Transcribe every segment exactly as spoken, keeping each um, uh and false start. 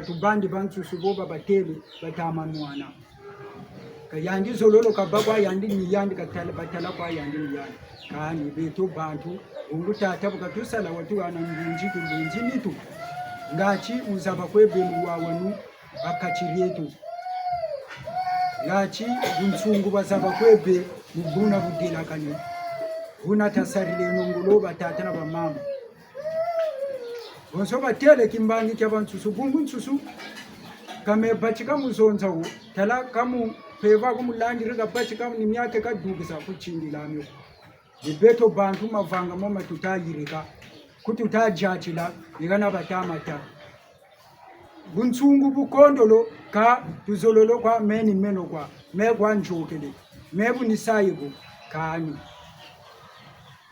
Tubandi bansusu bo babatêle, batama nwana. Ka yandi zololo kabâ kwa yandi ni yandi, ka tala, batala kwa yandi ni yandi. Kani beto bantu, bungu tata bu katusala watuhana ndunzi ku ndunzi nitu. Ngati wuzaba kwe bê mu wawanu, ha kati dieto. Ngati bunsungu bwazaba kwe bê mu buna budelakane. Buna tasarileno ngolo batata na bamama. Bonso batêle kimbangi kia bansusu, bungu nsusu, ka me batika mu zonza wo, tala ka mu mpeve ko mu landiri ka batika ni miaka kadukisa ku tindila mio. Ni beto bantu mavanga mo ma tutayirika, ku tutadiatila, ni hana batama ta. Bunsungu bu kondolo, ka tuzololo kwa meni meno kwa, me kwa nzokele, me bu ni sayi bu, kani.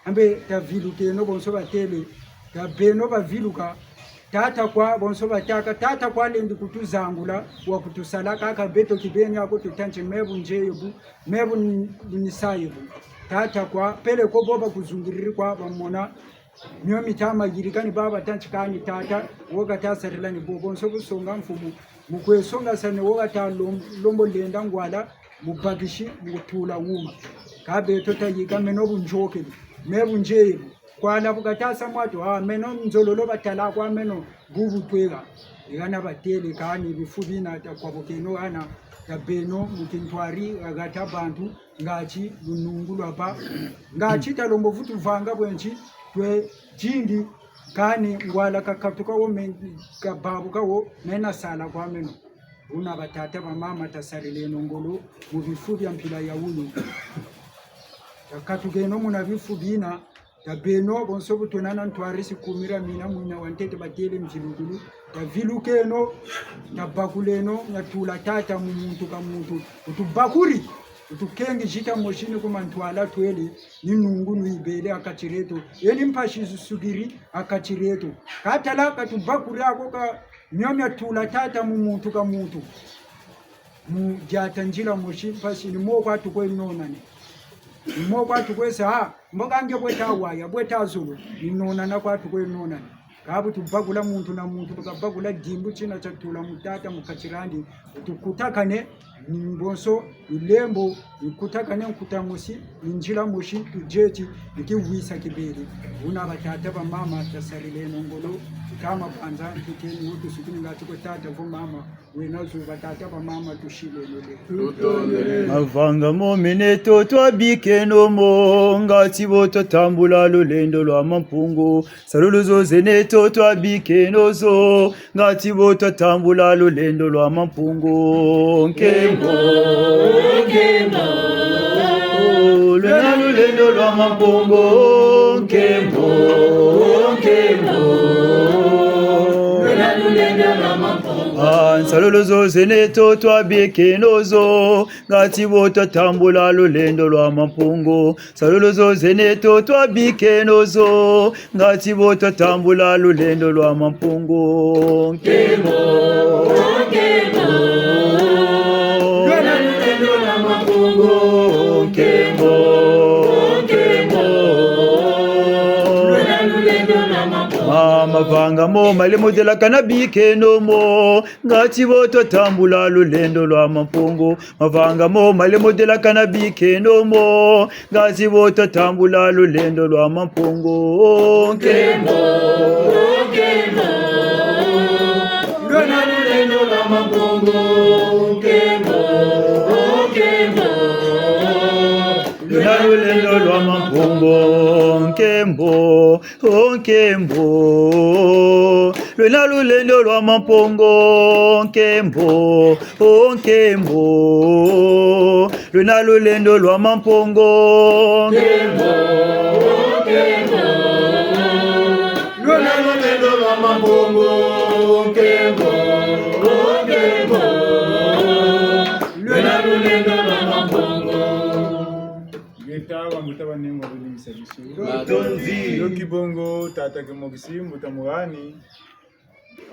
Ambe tavilukeno bonso batêle, tabeno baviluka, tata kwa bonso batâka, tata kwa lendi kutuzangula, wa kutusala kaka beto kibeni ako tutanti me bu nzeye bu, me bu ni, bu ni sayi bu. Tata kwa, peleko bo bakuzungiriri kwa bamona, mio mitama yirika ni baba tanti kani tata, wo kata sarila ni bo, bonso bu songa mfumu, mu kwe songasane wo kata lom-, lombo lenda ngwala, mu bakisi, mu kutula wuma. Ka beto tayika meno bu nzokele, me bu nzeye bu. Kwala bu kata sa mwatu, ah, meno nzololo batala kwa meno, bubu tweka. Ni hana batêle kani bifu bina takwabukeno hana, tabeno mu tintwari, ha kati bantu, ngati lunungu lwabâ, ngati talombo vutu vanga bwe nti, twe tindi, kani ngwala kakatuka wo me-, kababuka wo, mena sala kwa meno. Buna batata bamama tasarileno ngolo, mu bifu bia mpila ya wunu. Takatukeno muna bifu bina, tabeno, bonso bu twena na ntwari si kumira mina mwina wa ntete batêle mvilukulu, tavilukeno, tabakuleno, natula tata mu muntu ka muntu. Wutubakuri, wutukengi zita mosi ni ku mantwala twele, ni nungu nu yibele ha kati dieto, ye ni mpasi zisukiri ha kati dieto. Ka tala ka tubakuri ako ka mio miatula tata mu muntu ka muntu. Mu diata nzila mosi mpasi ni mo kwa tukwe nonane. Ni mo kwa tukwe sa, ah, mbo ka nge bwe tawaya, bwe tazolo, ni nonana kwa tukwe nonane. Ka bu tubakula muntu na muntu, bu kabakula dimbu tina tiatula mu tata mu kati diandi, tukutakane, ni bonso, ni lembo, ni kutakane nkuta mosi, ni nzila mosi, tudieti, ni kiwisa kibele. Buna batata bamama, tasarileno ngolo, tutama panza, tuteni wo tusukini ngati kwe tata vo mama, wena zo batata bamama tusileno le. Mavanga mo mene to twabikeno mo, ngati bo twatambula lulendo lwa Mampungu. Salulu zo zene to twabikeno zo, ngati bo twatambula lulendo lwa Mampungu. Nkembo, nkembo. Lwena lulendo lwa Mampungu, nkembo, nkembo. Lwena lulendo lwa Mampungu. Ah, nsalulu zo zene to twabikeno zo, ngati bo twatambula lulendo lwa Mampungu. Salulu zo zene to twabikeno zo, ngati bo twatambula lulendo lwa Mampungu. Nkembo, nkembo. Lwena lulendo lwa Mampungu. Nkembo, nkembo. Lwena lulendo lwa Mampungu. Ma-, mavanga mo malemodelakana bikeno mo, ngati bo twatambula lulendo lwa Mampungu. Mavanga mo malemodelakana bikeno mo, ngati bo twatambula lulendo lwa Mampungu. Nkembo, nkembo. Lwena lulendo lwa Mampungu. Nkembo, nkembo. Lwena lulendo lwa Mampungu. Nkembo, o nkembo. Lwena lulendo lwa Mampungu. Nkembo, o nkembo. Lwena lulendo lwa Mampungu. Nkembo, nkembo. Lwena lulendo lwa Mampungu. Nkembo, nkembo. Lwena lulendo lwa Mampungu. Ngeta, bambuta, banengwa, bolimbisa biso. Matondi. Yo kibongo, tata Kimokisi, mbuta Murani.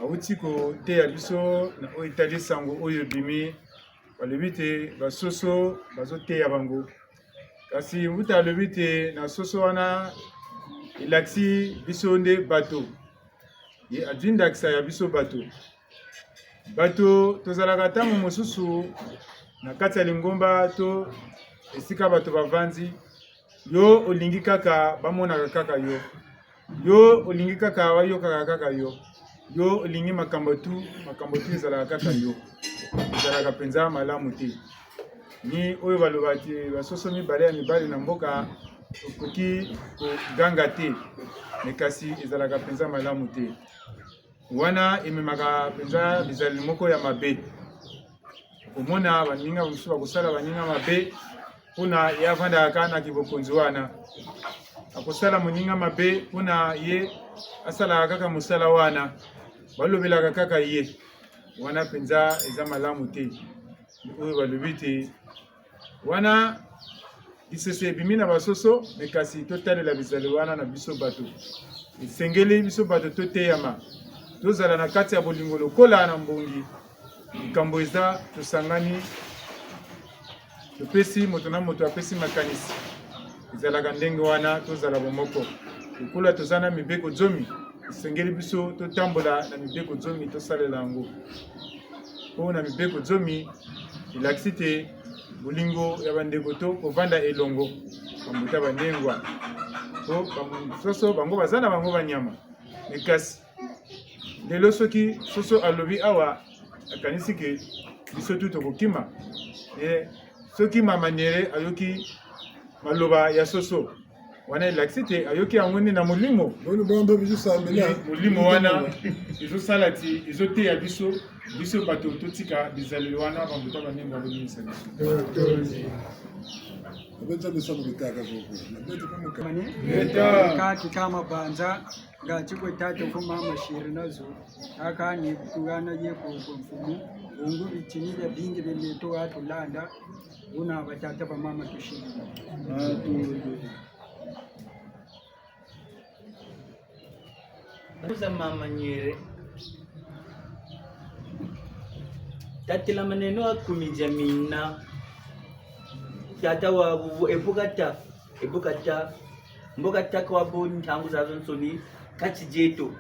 Awuti koteya biso na oyo etali sango oyo ebimi. Balobi te basoso bazoteya bango. Kasi mbuta alobi te na soso wana elakisi biso nde bato. Ye azwi ndakisa ya biso bato. Bato tozalaka ntango mosusu na kati ya lingomba to esika bato bavandi, yo olingi kaka bamonaka kaka yo. Yo olingi kaka bayokaka kaka yo. Yo olingi makambo tu, makambo tu ezalaka kaka yo. Ezalaka mpenza malamu te. Ni oyo baloba te, basoso mibale ya mibali na mboka, okoki koganga te, mais kasi ezalaka mpenza malamu te. Wana ememaka mpenza bizaleli moko ya mabe. Okomona baninga mosusu bakosala baninga mabe mpo na ye avandaka kaka na kibokonzi wana. Akosala moninga mabe mpo na ye asalaka kaka mosala wana. Balobelaka kaka ye. Wana mpenza eza malamu te. Oyo balobi te, wana lisese ebimi na basoso, mais kasi totalela bizaleli wana na biso bato. Esengeli biso bato toteyama, tozala na kati ya bolingo lokola na mbongi. Likambo eza, tosangani, topesi, moto na moto apesi makanisi. Ezalaka ndenge wana, tozala bomoko. Lokola toza na mibeko zomi, esengeli biso totambola na mibeko zomi, tosalela yango. Mpo na mibeko zomi elakisi te bolingo ya bandeko to kovanda elongo, bambuta banengwa. Mpo bango, soso bango baza na bango banyama. Mais kasi, lelo soki soso alobi awa, akanisi ke biso tu tokokima. E, soki Mama Nyere ayoki maloba ya soso, wana elakisi te ayoki yango nde na molimo. Boni bambe biso sambela. Molimo wana ezosala ti, ezoteya biso, biso bato totika bizaleli wana, bambuta banengwa, bolimisa biso. Abeta biso mukitaka koko. Mane? Ngeta. Kati kama banza, ngati kwe tata ko mama shiri nazo. Aka ni kutugana ye ko, ko mfumu. Bungu bitini bia bingi bia meto atulanda. Buna batata bamama tushiri. Za Mama Nyere. Tatelamaneno ha kumi dia mina. Tata wabu, e bu kata, e bu kata, mbo kataka wabu ntangu zazansoni kati dieto.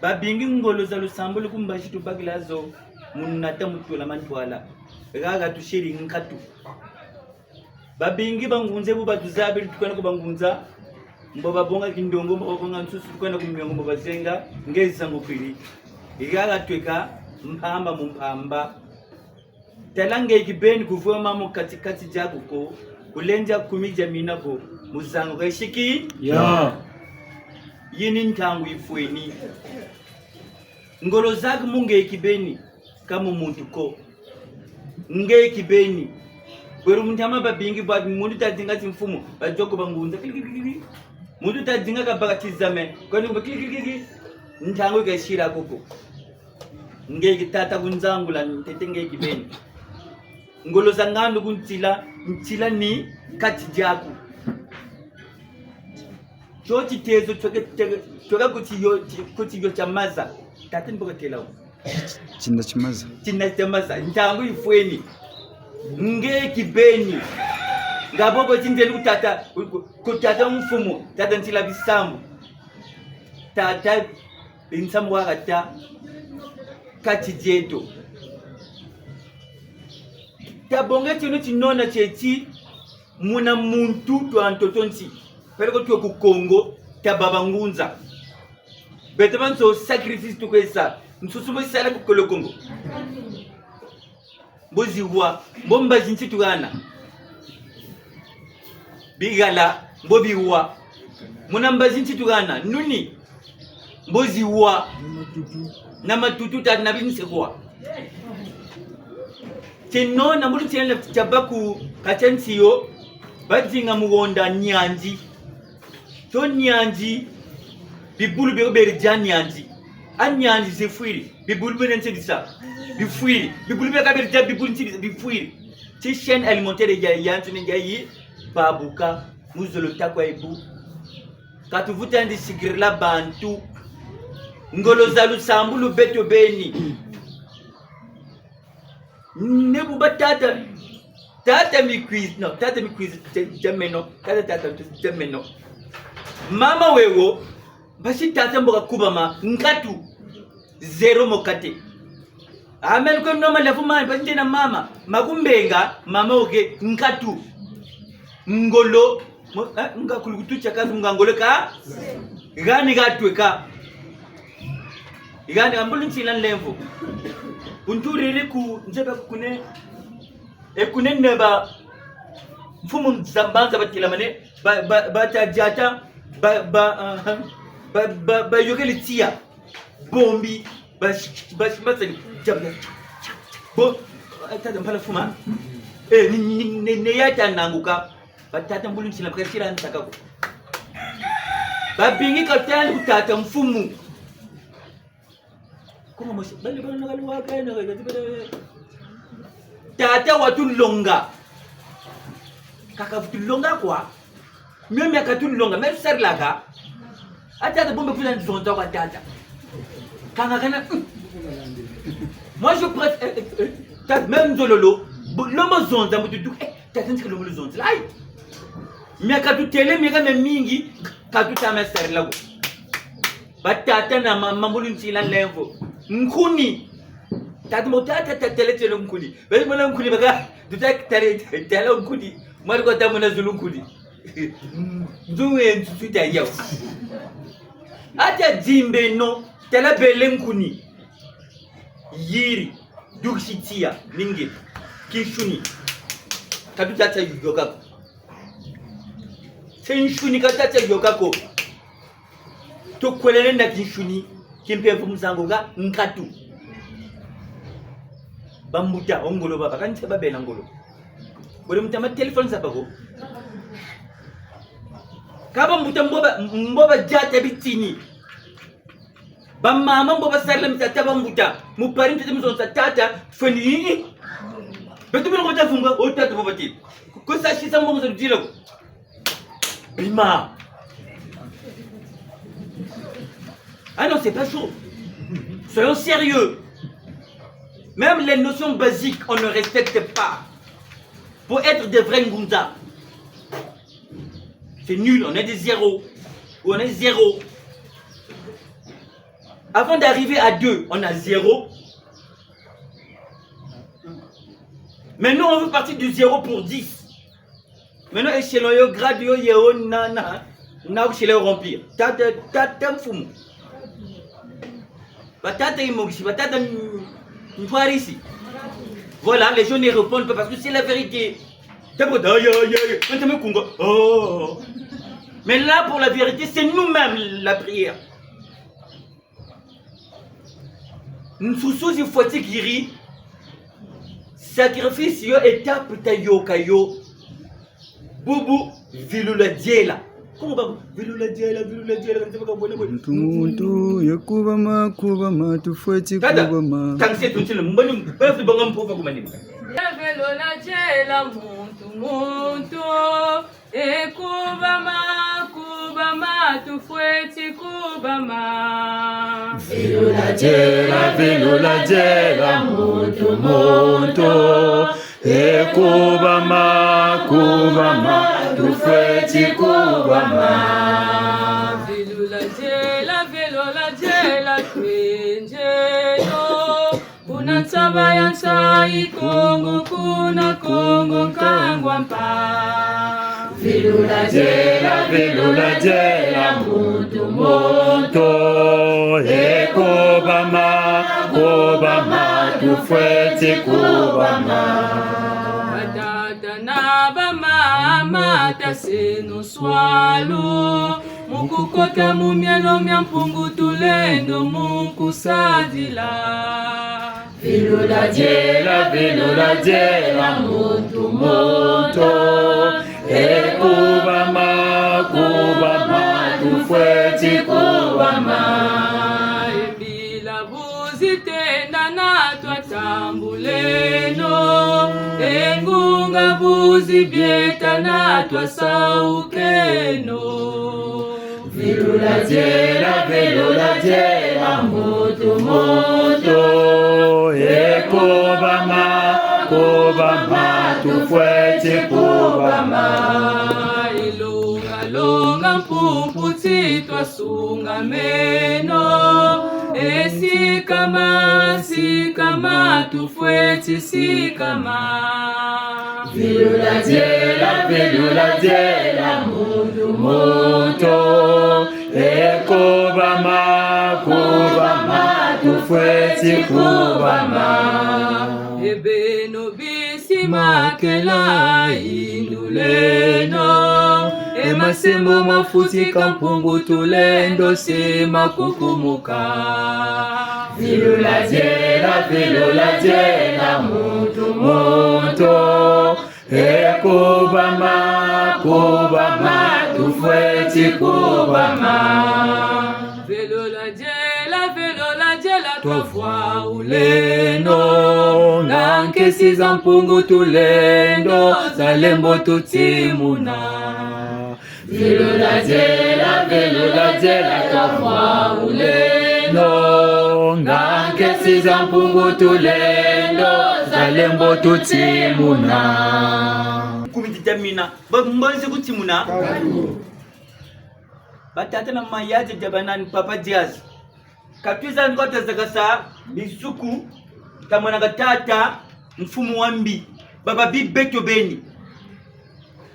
Babingi ngolo za lusambulu ku mbazi tubakila zo mu nata mu tula mantwala. Haha tushiri nkatu. Babingi bangunza bu batuzabiri tukwenda ku bangunza, mbo babonga kindongo, mbo babonga nsusu, tukwenda ku miongo, mbo bazenga, nge zangu kwiri. Haha tweka mpamba mu mpamba. Tala nge kibeni kuvwama mu kati kati diaku ko, kulenza kumi dia mina ko, mu zangu ka isiki? Ya. Yini ntangu yifweni. Ngolo zaku mu nge kibeni, ka mu muntu ko. Nge kibeni. Bweru mu ntama babingi bwa muntu tadinga ti mfumu, badioko bangunza. Kili, kili, kili, kili. Muntu tadinga kabaka ti zame. Kwani kumbe kili, kili, kili, kili. Ntangu ka isila koko. Nge ki tata kunzangula ntete nge kibeni. Ngolo za ngandu ku ntila, ntila ni kati diaku. Tio titezo tioke, tioke, tioke ku tiyo, ti-, ku tiyo tia maza. Tata ni mbo katela wo. Tinda tia maza. Tinda tia maza. Ntangu yifweni. Nge kibeni. Nga bobo tindeni ku tata, ku, ku, ku tata mfumu, tata ntila bisambu. Tata, binsambu wakata kati dieto. Tabonga tino tinona tieti, muna muntu twa ntoto nti. Peleko twe ku Kongo, tabâ bangunza. Beto bansoni sacrifice tukwe sa, nsusu mbo yisala ku Kolo Kongo. Mbo ziwa, mbo mbazi nti tuhana. Bihala, mbo biwa. Muna mbazi nti tuhana, nuni. Mbo ziwa. Na matutu tata na binsekwa. Tinona mbo lutiena tia bâ ku kati nsi yo, badinga mu honda nianzi. To nianzi, bibulu bio beri dia nianzi. A nianzi zifwiri, bibulu bio nti bisa, bifwiri. Bibulu bio kaberi dia bibulu nti bisa, bifwiri. Ti chaîne alimentaire ya, ya ntu ni ya yi, babuka, mu zolo takwa ebu. Ka tuvuta ndi sikirila bantu. Ngolo za lusambulu beto beni. Ne bu ba tata, tata mikwizi, non, tata mikwizi, te, te meno, tata, tata, te, te meno. Mama wewo, basi tata mbo kakubama, nkatu, zéro mokate. Amen, kwe noma lefu mani, pasi ntiena mama. Makumbenga, mama oke, nkatu. Ngolo, mo-, eh, nga kulukutu tia kazi, nga ngolo ka? Gani gatwe ka? Gani, ambulu ntila nlemvo. Kunturiri ku, nzeba kune. E kune neba. Mfumu za mbanza batelamane, ba, ba, ba ta diata, ba, ba, uh, ba, ba, ba yokele tiya. Bombi, ba, ba, ba, bo, tata mpala fuma. Eh, ni, ni, ni, ni ya ta nanguka. Ba tata mbulu ntila, mpaka sila nsaka ko. Ba bingi ka tani ku tata mfumu. Kongo mosi, bali bana kali waka na kati bana. Tata watulonga. Kaka vutulonga kwa. Mio mia katulonga, mio sarilaka. A tata bombe kufila nzonza kwa tata. Kanga kana, mm. Moi, je préfère, eh, eh, eh, tata, même nzololo, bo-, lombo zonza, mutu du, eh, tata ntika lombo zonza. Ayi. Mia katutele, mia kame mingi, katuta mia sarila ko. Ba tata na ma-, mama mbulu ntila nlemvo. Nkuni. Tata mo tata, tata tele tele nkuni. Bali mona nkuni baka, duta tele, tele nkuni. Mwari kwa ta mona zulu nkuni. Nzungu ye nsusu ta yawu. A ta dimbeno, tala bele nkuni. Yiri, dukisi tiya, mingi. Kinsuni. Katuta ta yoka ko. Se nsuni katuta ta yoka ko. Tukwelele na kinsuni, kimpeve mu zango ga nkatu. Bambuta, o ngolo baba, kani se babela ngolo. Bole muta ma téléphone za bako. Ka bambuta mbo ba, mbo ba diata bitini. Bamama mbo basarila mitata bambuta. Mu pari ntete mu zonza tata, fweni. Beto bino ko ta vunga, o tata bo bati. Ko sa sisa mbo mu zonza dilo. Bima. Ah non, c'est pas chaud. Soyons sérieux. Même les notions basiques, on ne respecte pas. Pour être des vrais ngunza, c'est nul, on est des zéros. Ou on est zéro. Avant d'arriver à deux, on a zéro. Maintenant, on veut partir du zéro pour dix. Maintenant, échelon yo, grade yo, yo, na, na, na, échelon remplir. Tata, tata mfumu. Ba tata imogisi, ba tata m-, ntwarisi. Voilà, les gens ne répondent pas parce que c'est la vérité. D'abord, aïe, aïe, aïe, maintenant, kunga, oh. Mais là, pour la vérité, c'est nous-mêmes la prière. Nsusu zi fweti kiri, sacrifice yo étape ta yoka yo. Bubu, vilula diela. Kongo ba, vilula diela, vilula diela, kanisa baka bwena bwena. Muntu, muntu, ye kubama, kubama, tufweti kubama. Tata, tangise tuntile, mbani, bana fuli banga mpufa kumanima. Vilula diela, muntu, muntu. E kubama, kubama, tufweti kubama. Vilula diela, vilula diela, muntu, muntu. E kubama, kubama, tufweti kubama. Vilula diela, vilula diela, twendeno. Kuna nsaba ya nsayi Kongo, kuna Kongo nkangwa mpa. Vilula diela, vilula diela, muntu, muntu. E kubama, kubama, tufweti kubama. Batata na bamama, taseno nswalu. Mu kukota mu mielo mia Mpungu Tulendo mu kusadila. Vilula diela, vilula diela, muntu, muntu. E kubama, kubama, tufweti kubama. E mbila bu zitenda na twatambuleno. E ngunga bu zibieta na twasaukeno. Vilula diela, vilula diela, muntu, muntu. E kubama, kubama, tufweti kubama. E longa, longa, Mpumpu ti twasungameno, e sikama, sikama, tufweti sikama. Vilula diela, vilula diela, muntu, muntu, e kubama, kubama, tufweti kubama. E beno bisi makela, yinduleno, e masembo mafutika Mpungu Tulendo si makukumuka. Vilula diela, vilula diela, muntu, muntu, e kubama, kubama, tufweti kubama. Vilula diela, vilula diela, twavwahuleno, nga nkesi za Mpungu Tulendo, za lembo tutimuna. Vilula diela, vilula diela, twavwahuleno, nga nkesi za Mpungu Tulendo, za lembo tutimuna. Kumi titamina, ba mbanzi kutimuna. Batata na mayadi dia banani, Papa Diaz. Ka twiza ndwa tazakasa bisuku, tamona ka tata mfumu wa mbi, baba bi beto beni.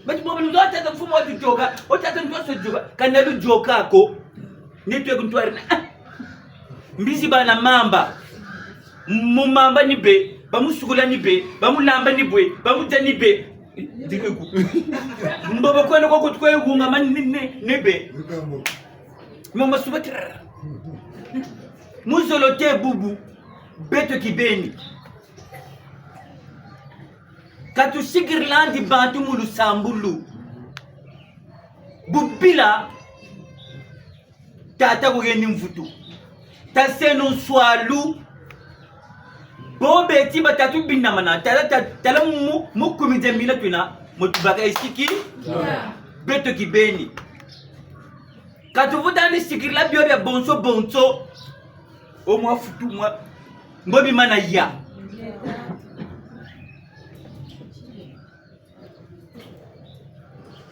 Bati bobo ndo tata mfumu wa tutoka, o tata ndo so joka, kana lu joka ko. Ni twe kuntwari na, ah. Mbizi bana mamba. Mu mamba ni be, bamusukula ni be, bamulamba ni bwe, bamuta ni be. Dikeku. Mbobo kwenda kwa kutukwe gunga mani ni, ni, ni be. Mama suba trrr. Muzolo te bubu, beto kibeni. Ka tusikirila ndi bantu mu lusambulu. Bubila, tata kugeni mvutu. Taseno nswalu. Bo beti batatu binamana. Tala, ta-, tala mu, mu kumi dia mina twena. Mu tubaka esiki. Beto kibeni. Ka tuvuta ni sikirila bio bia bonso bonso. O mwa futu mwa. Mbo bimana ya.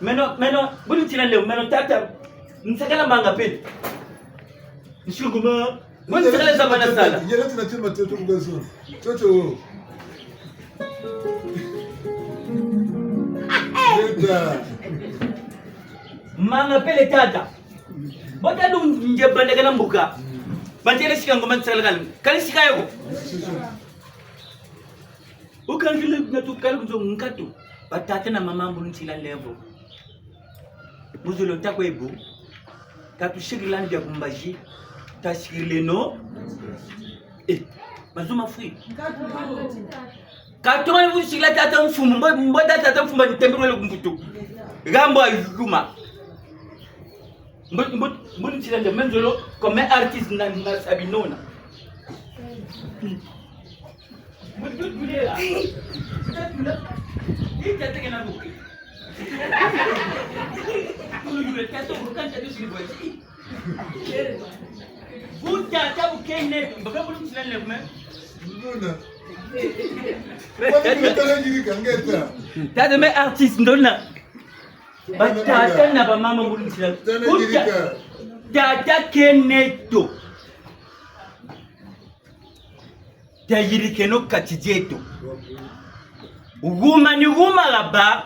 Meno, meno, buni ntila leo, meno tata, nsakala manga pele. Nshukuma, buni nsakala za mana sala. Yela tina tima tete kugazo. Chocho. Tata. Manga pele tata. Bota du nje banda kana mbuka. Bantele sika ngoma nsakala kala. Kali sika yoko. Ukangile na tukala kunzo nkatu. Batata na mama mbulu ntila levo. Muzolo takwe bu. Ka tusikirila ni bia kumbazi. Tasikirila no. Eh, mazuma fui. Ka tumani kusikirila tata mfumu, mbo, mbo tata mfumu ni tembele kumbutu. Gambo ayuma. Mbo, mbo, mbo ntila ndia menzolo comme artiste na, na sabinona. Butata bukene, mbaka bulu mtsinane kume. Ndona. Kwa ni tala yirika ngeta. Tata me artiste ndona. Batata na bamama bulu mtsinane. Tala yirika. Tata keneto. Tayirikeno kati dieto. Wuma ni wuma laba,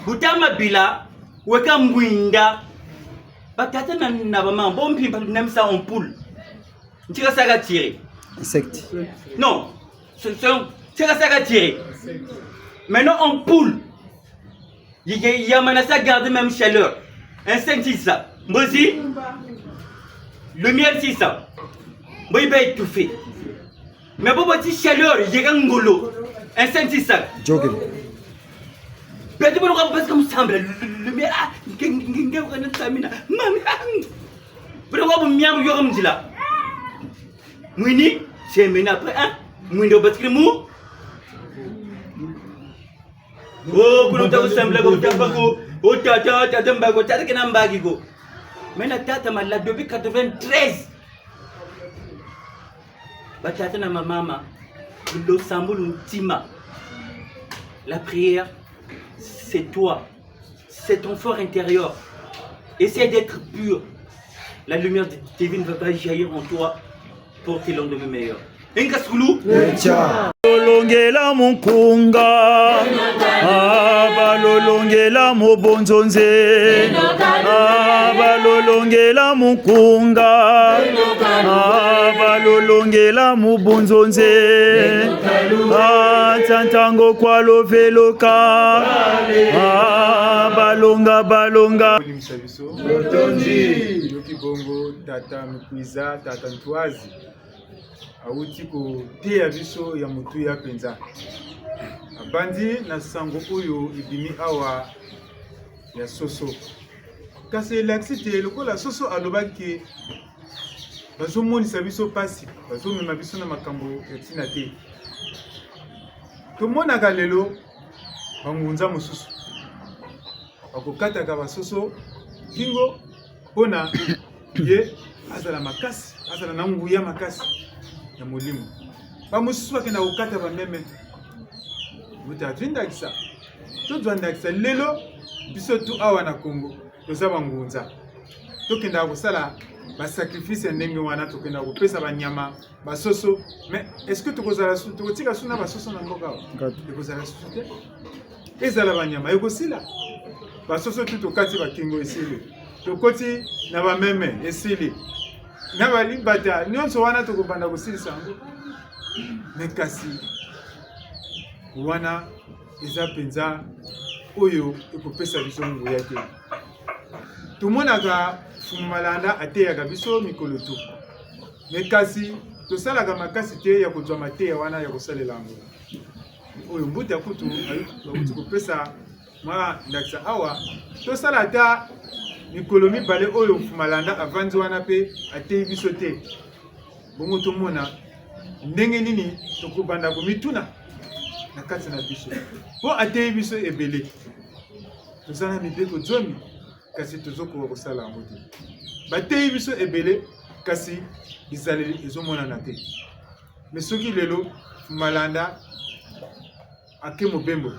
butama bila, weka mwinda. Batata na, na bamama, bo mpimpa, tunamisa en poule. Ntika saka tirer. Insecte. Non. C'est, c'est, ntika saka tirer. Maintenant, en poule. Ye, ye, ya mana sa garder même chaleur. Insecte sisa. Mbozi. Lumière sisa. Mbo yiba étouffé. Mais bobo ti chaleur, yeka ngolo. Insecte sisa. Jogging. Beto bono kwa parce que mu sambila lu-, lu-, lumière, ah, nge, nge, nge, nge, kana samina. Mami, ah. Bono kwa bu miamu yoka mu nzila. Mwini, c'est maintenant après, hein. Mwini o basculer mu. Oh, kuna ta kusambila ko, ta bako. Oh, tata, tata mbako, tata kena mbaki ko. Mena tata malade depuis quatre-vingt-treize. Batata na bamama, lusambulu ntima. La prière, c'est toi. C'est ton fort intérieur. Essaie d'être pur. La lumière divine va, va jaillir en toi pour tes lendemains meilleurs. Inga sulu. Echa. Balolongela mukunga. Ah, balolongela mubonzonze. Ah, balolongela mukunga. Ah, balolongela mubonzonze. Ah, ntantango kwa loveloka. Ah, balonga, balonga. Botondi. Yo kibongo, tata Mukwiza, tata Ntwazi. Awuti koteya biso ya motuya mpenza. Abandi na sango oyo ebimi awa ya soso. Kasi elakisi te lokola soso alobaki ke bazomonisa biso mpasi, bazomema biso na makambo ya ntina te. Tomonaka lelo bangunza mosusu bakokataka basoso kingo mpo na ye azala makasi, azala na nguya makasi ya molimo. Bamosusu bakenda kokata bameme. Moto azwi ndakisa, tozwa ndakisa lelo, biso tu awa na Congo toza bangunza. Tokendaka kosala basacrifice ya ndenge wana, tokendaka kopesa banyama, basoso. Mais est-ce que tokozala su-, tokotika suna basoso na mboka awa? Ekozala susu te. Ezala banyama, ekosila. Basoso tu tokati bakingo esili. Tokoti na bameme esili. Na balibata, nyonso wana tokobanda kosilisa yango. Mais kasi, wana eza mpenza oyo ekopesa biso nguya te. Tomonaka Mfumu Malanda ateyaka biso mikolo tu. Mais kasi, tosalaka makasi te ya kozwa mateya wana ya kosalela yango. Oyo mbuta kutu ayu-, awuti kopesa mwa ndakisa awa, tosala ata mikolo mibale oyo Mfumu Malanda avandi wana mpe ateyi biso te. Bongo tomona ndenge nini tokobanda komituna na kati na biso. Mpo ateyi biso ebele. Toza na mibeko zomi, kasi tozokoka kosala yango te. Bateyi biso ebele, kasi bizaleli ezomonana te. Mais soki lelo Malanda ake mobembo,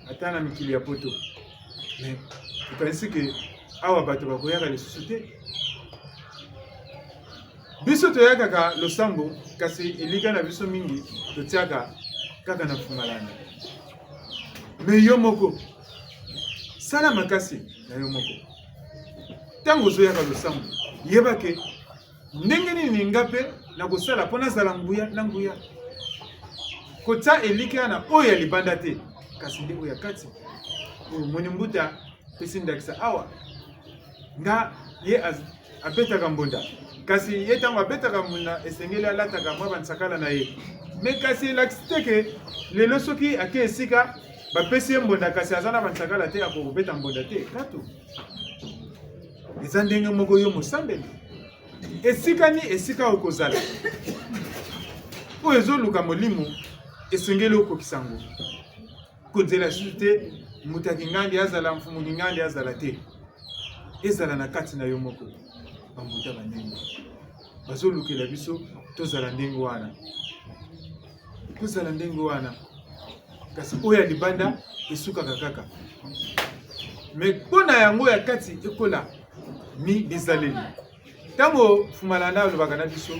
ata na mikili ya Poto, mais okanisi ke awa bato bakoyaka lisusu te? Biso toyakaka losambo, kasi elikya na biso mingi totiaka kaka na Mfumu Malanda. Mais yo moko, sala makasi na yo moko. Ntango ozoyaka losambo, yeba ke ndenge nini nga mpe nakosala mpo nazala nguya na nguya? Kotya elikya na oyo ya libanda te, kasi nde oyo ya kati. Oyo omoni mbuta apesi ndakisa awa. Nga ye az-, abetaka mbonda. Kasi ye ntango abetaka mbonda, esengeli alataka mwa bansakala na ye. Mais kasi elakisi te ke lelo soki ake esika, bapesi ye mbonda, kasi aza na bansakala te, akobeta mbonda te. Katu. Eza ndenge moko yo mosambeli. Esika ni esika okozala, oyo ezoluka Molimo, esengeli okokisa yango. Kozela lisusu te, mbuta Kingandi azala, mfumu Kingandi azala te. Ezala na kati na yo moko. Bambuta banene bazolukela biso tozala ndenge wana. Tozala ndenge wana. Kasi oyo ya libanda esukaka kaka. Mais mpo na yango ya kati ekola mi-, bizaleli. Ntango Mfumu Malanda alobaka na biso,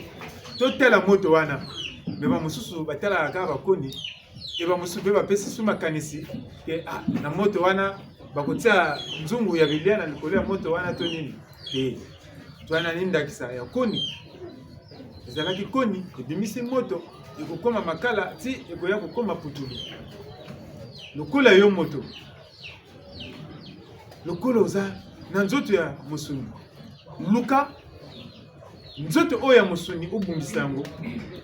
totala moto wana, mais bamosusu batalaka kaka bakoni, e bamosusu mpe bapesi su makanisi ke, ah, na moto wana, bakotia nzungu ya bilia na likolo ya moto wana to nini. Te. Twana ni ndakisa ya koni. Ezalaki koni, ebimisi moto, ekokoma makala, ti ekoya kokoma putulu. Lokola yo moto, lokola oza na nzoto ya mosuni, luka nzoto oyo ya mosuni, obongisa yango,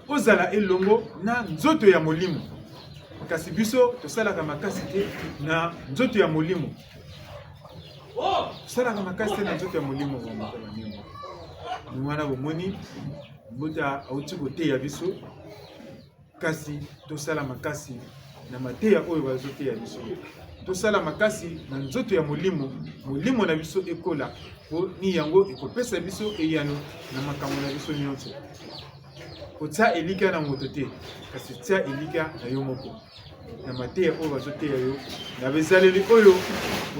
ozala elongo na nzoto ya molimo. Kasi biso tosalaka makasi te na nzoto ya molimo. Tosalaka makasi te na nzoto ya molimo, bambuta banene. Ni wana bomoni, mbuta auti koteya biso. Kasi tosala makasi na mateya oyo bazoteya biso. Tosala makasi na nzoto ya molimo, molimo na biso ekola, mpo ni yango ekopesa biso eyano na makambo na biso nyonso. Kotia elikya na moto te, kasi tia elikya na yo moko, na mateya oyo bazoteya yo, na bizaleli oyo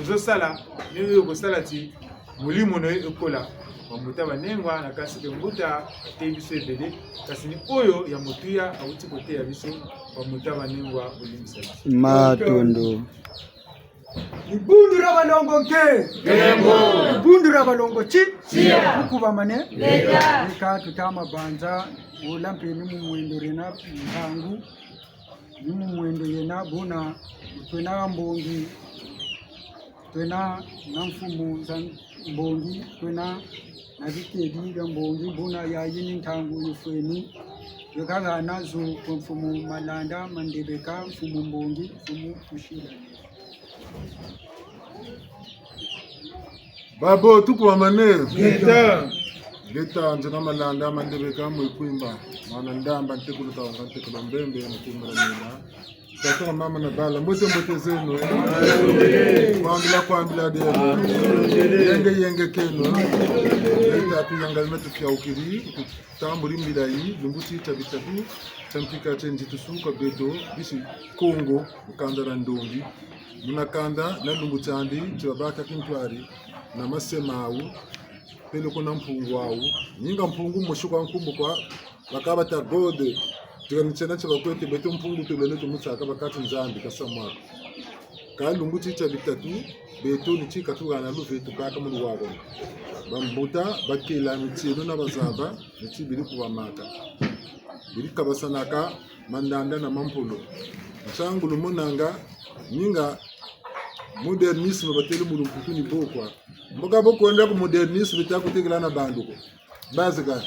ozosala, ni oyo okosala ti Molimo na yo ekola. Bambuta banengwa, na kasi ke mbuta ateyi biso ebele, kasi ni oyo ya motuya awuti koteya biso. Bambuta banengwa, bolimbisa biso. Matondo. Dibundu dia balongo nke. Ngembo. Dibundu dia balongo ti. Tiya. Mukubamane. Leka. Leka tuta mabanza, wola mpe ni mu mwendo diena ntangu. Ni mu mwendo yena buna twena mbongi, twena na mfumu za mbongi, twena na bitebi bia mbongi, buna yayi ni ntangu yifweni, tweka hana zo kwa mfumu Malanda Mandebeka, mfumu mbongi, mfumu Kushila. Babo, tukubamane. Ngeta. Ngeta, nzena Malanda Mandebeka mwe Kwimba. Mwana Ndamba, ntekolo Kawanga, ntekolo Mbembe, mwe Kwimba na mina. Tata na mama na bala, mbote mbote zeno, eh. Kwambila, kwambila deno. Yenge, yenge keno. Ngeta, tuyangalele na tufiaukiri. Tambuli mbila yi, lumbu ti tia bitatu, tia mpika tie nzitusu kwa beto, bisi Kongo, mu kanda dia Ndombi. Muna kanda, na lumbu tiandi, ti babaka kintwari, na mase mawu, peleko na Mpungu wawu. Ninga Mpungu mosi kwa nkumbu kwa, bakaba ta gode, tika ni tiena tia bakwete beto Mpungu tulwene tumusaka bakati Nzambi, kasamwaka. Ka lumbu ti tia bitatu, beto ni ti katuhana luve tubaka mu luwawanu. Bambuta, bakela mitieno na bazaba, ni ti biri kubamaka. Biri kabasanaka mandanda na mampolo. Ntiangu lumonanga, ninga modernisme batele mu lumputu ni bo kwa. Mbo ka bo kwenda ku modernisme ta kutekela na bandu ko. Bazi ka.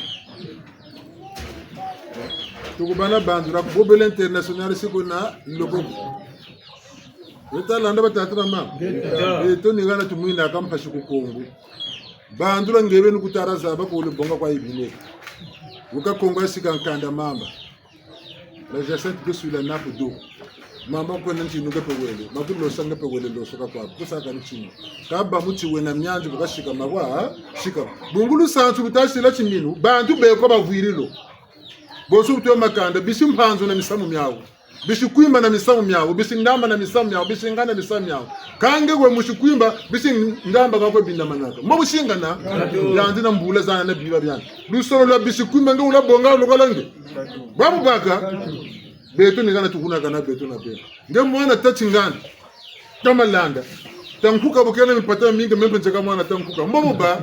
Tukubana bandu dia kubobela international siko na loko. Weta landa batata na mama. Beto ni hana tumwinaka mpasi ku Kongo. Bandu dia nge beni kutala zaba ko wele bonga kwa yibineka. Wuka Kongo ya sika nkanda mamba. La Jacinthe ke suila naku do. Mamba kwena ntinu nge pe wele. Makulosa nge pe wele losoka kwa. Kusaka ntinu. Kaba muti wena mianzi bu kasika mawa, sika. Bungu lusansu lutasila timinu. Bantu beko bavwiri lo. Bonso butwe makanda, bisi Mpanzu na misamu miawu. Bisi Kwimba na misamu miawu, bisi Ndamba na misamu miawu, bisi Ngana na misamu miawu. Ka nge we musi Kwimba, bisi Ndamba kakwe bindamanaka. Mbo busi Ngana, yandi na mbula zana na biba biandi. Lusolo lwa bisi Kwimba nge wula bonga lokola nge. Bwabu baka, beto ni hana tukunaka na beto na beno. Nge mwana tati Ngana. Ta Malanda. Ta Nkuka bu kena mipata mingi, meno mpe nzeka mwana ta Nkuka. Mbo mu ba.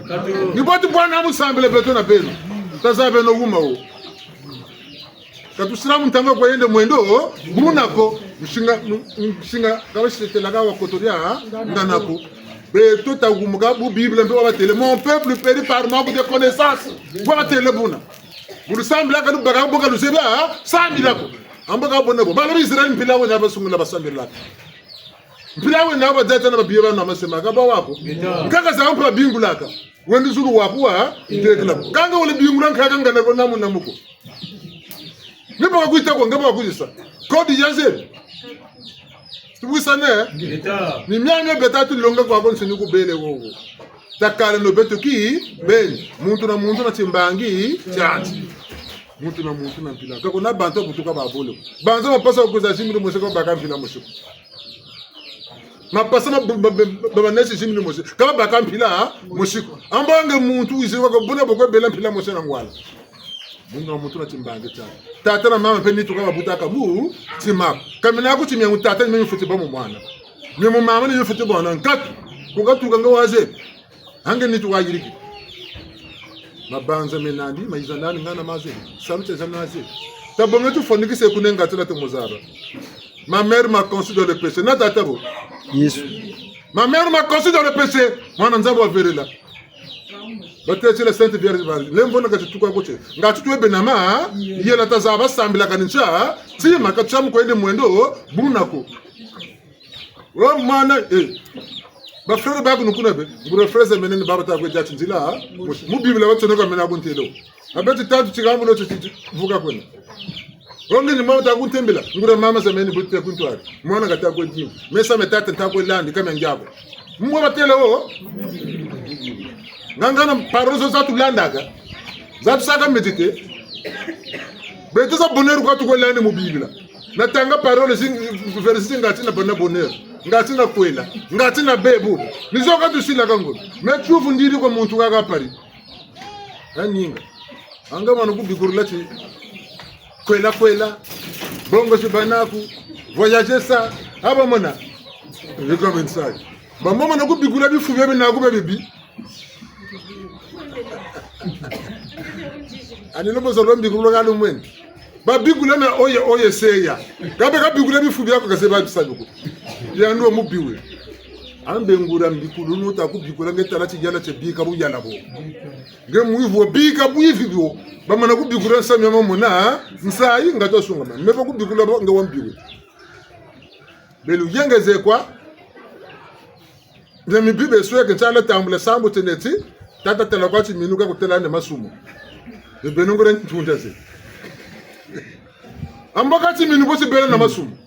Ni bwa tubwana mu sambila beto na beno. Tazabeno wuma wo. Ka tusila mu ntanga kwa yende mwendo, buna ko, nsinga, nsinga, ka basietela ka wa kotoria, ngana ko. Beto tawumuka bu Bible mpe wabatele, mon peuple périt par manque de connaissance. Wabatele buna. Bu lusambilaka lubaka bo ka luzebi, sambila ko. Mbo ka bone bo. Bala ba Israël mpila wena basungula basambilaka. Mpila wena ba data na babiye ba na masema ka ba waku. Nkaka za mpa bingulaka. Wendi zulu waku wa, tekela. Ka nge wele bingula nkaka ngana ko namu namu ko. Ni baka kwita ko, nge baka kwisa. Code ya zero. Tuwisane? Ni miamia beta tulonga kwa ko nsini ku bele wowo. Takaleno beto kibeni. Muntu na muntu na timbangi tiandi. Muntu na muntu na mpila. Ka kuna bantu babutuka babole. Banza mapasa kwiza zi minu mosi ka babaka mpila mosi ko. Mapasa ma, ma, ma, ma, ma nesi zi minu mosi. Ka babaka mpila mosi ko. Mbo nge muntu wizi wako buna bo kwe bela mpila mosi na ngwala. Muntu na muntu na timbangi tiandi. Tata na mama mpe nitu ka babutaka mu tima ko. Ka mina ku timia mu tata ni mimi fweti ba mu mwana. Mimi mu mama ni mimi fweti ba mwana. Nkatu. Ku katuka nge waze. Ange nitu wayiriki. Mabanza mena nandi, mayiza nandi ngana maze. Salu tia zana maze. Tabonga tufwanikise kunenga tela tumuzaba. Ma mère m'a conçu dans le péché. Na tata bo. Yesu. Ma mère m'a conçu dans le péché. Mwana Nzambi wavelela. Batêle la Sainte Vierge ba. Lemvo na kati tuka kote. Ngati twe bena ma. Yela tazaba sambila kanincha. Tima kati tia mu kwende mwendo. Buna ko. Wo mwana, eh. Ba frère baku nukuna be. Nguria frère za mene ni baba ta kwe dia ti nzila, ha? Mu Bible batsoneka mena kuntelo. Abeti tatu tikambu lo ti, ti, ti, vuka kwena. Wo nge ni mama ta kuntembela. Nguria mama za mene buti ta kuntwari. Mwana kata kwe dimu. Mesa me tata ta kwe landi, kama ngiabo. Mwa batêle wo. Ngangana parole zo za tulandaka. Za tusaka méditer. Beto za bonheur kwa tukwe landi mu Bible. Natanga parole zing-, verset zingati na bana bonheur. Ngati na kwela, ngati na bebu. Ni zo ka tusilaka ngolo. Me tiyuvu ndiri kwa muntu kaka pari. Aninga. Anga mana kubikulula ti kwela kwela. Bongo ti banaku. Voyager ça. Aba mona. Biko bensai. Bambo mana kubikula bifu bia binaku bia bibi. Ani lobo zolo mbikulula kalu mwene. Babikula na oye, oye seya. Kabe kabikula bifu biaku kase ba bisaluku. Yandi wa mubi we. Ambe nguria mbikululu ta kubikula nge tala ti yala tie bika bu yala bo. Nge mwivi wo bika bwivi bo. Bamana kubikula nsamu ya mamona, nsayi nga ta sungama. Me ba kubikula bo nge wa mubi we. Belu yengeze kwa. Nze mibi besweke nsala tambula sambu teneti, tata tala kwa timinu ka kutela ne masumu. Bebeno ngure ntunda ze. Ambo ka timinu bosi bela na masumu.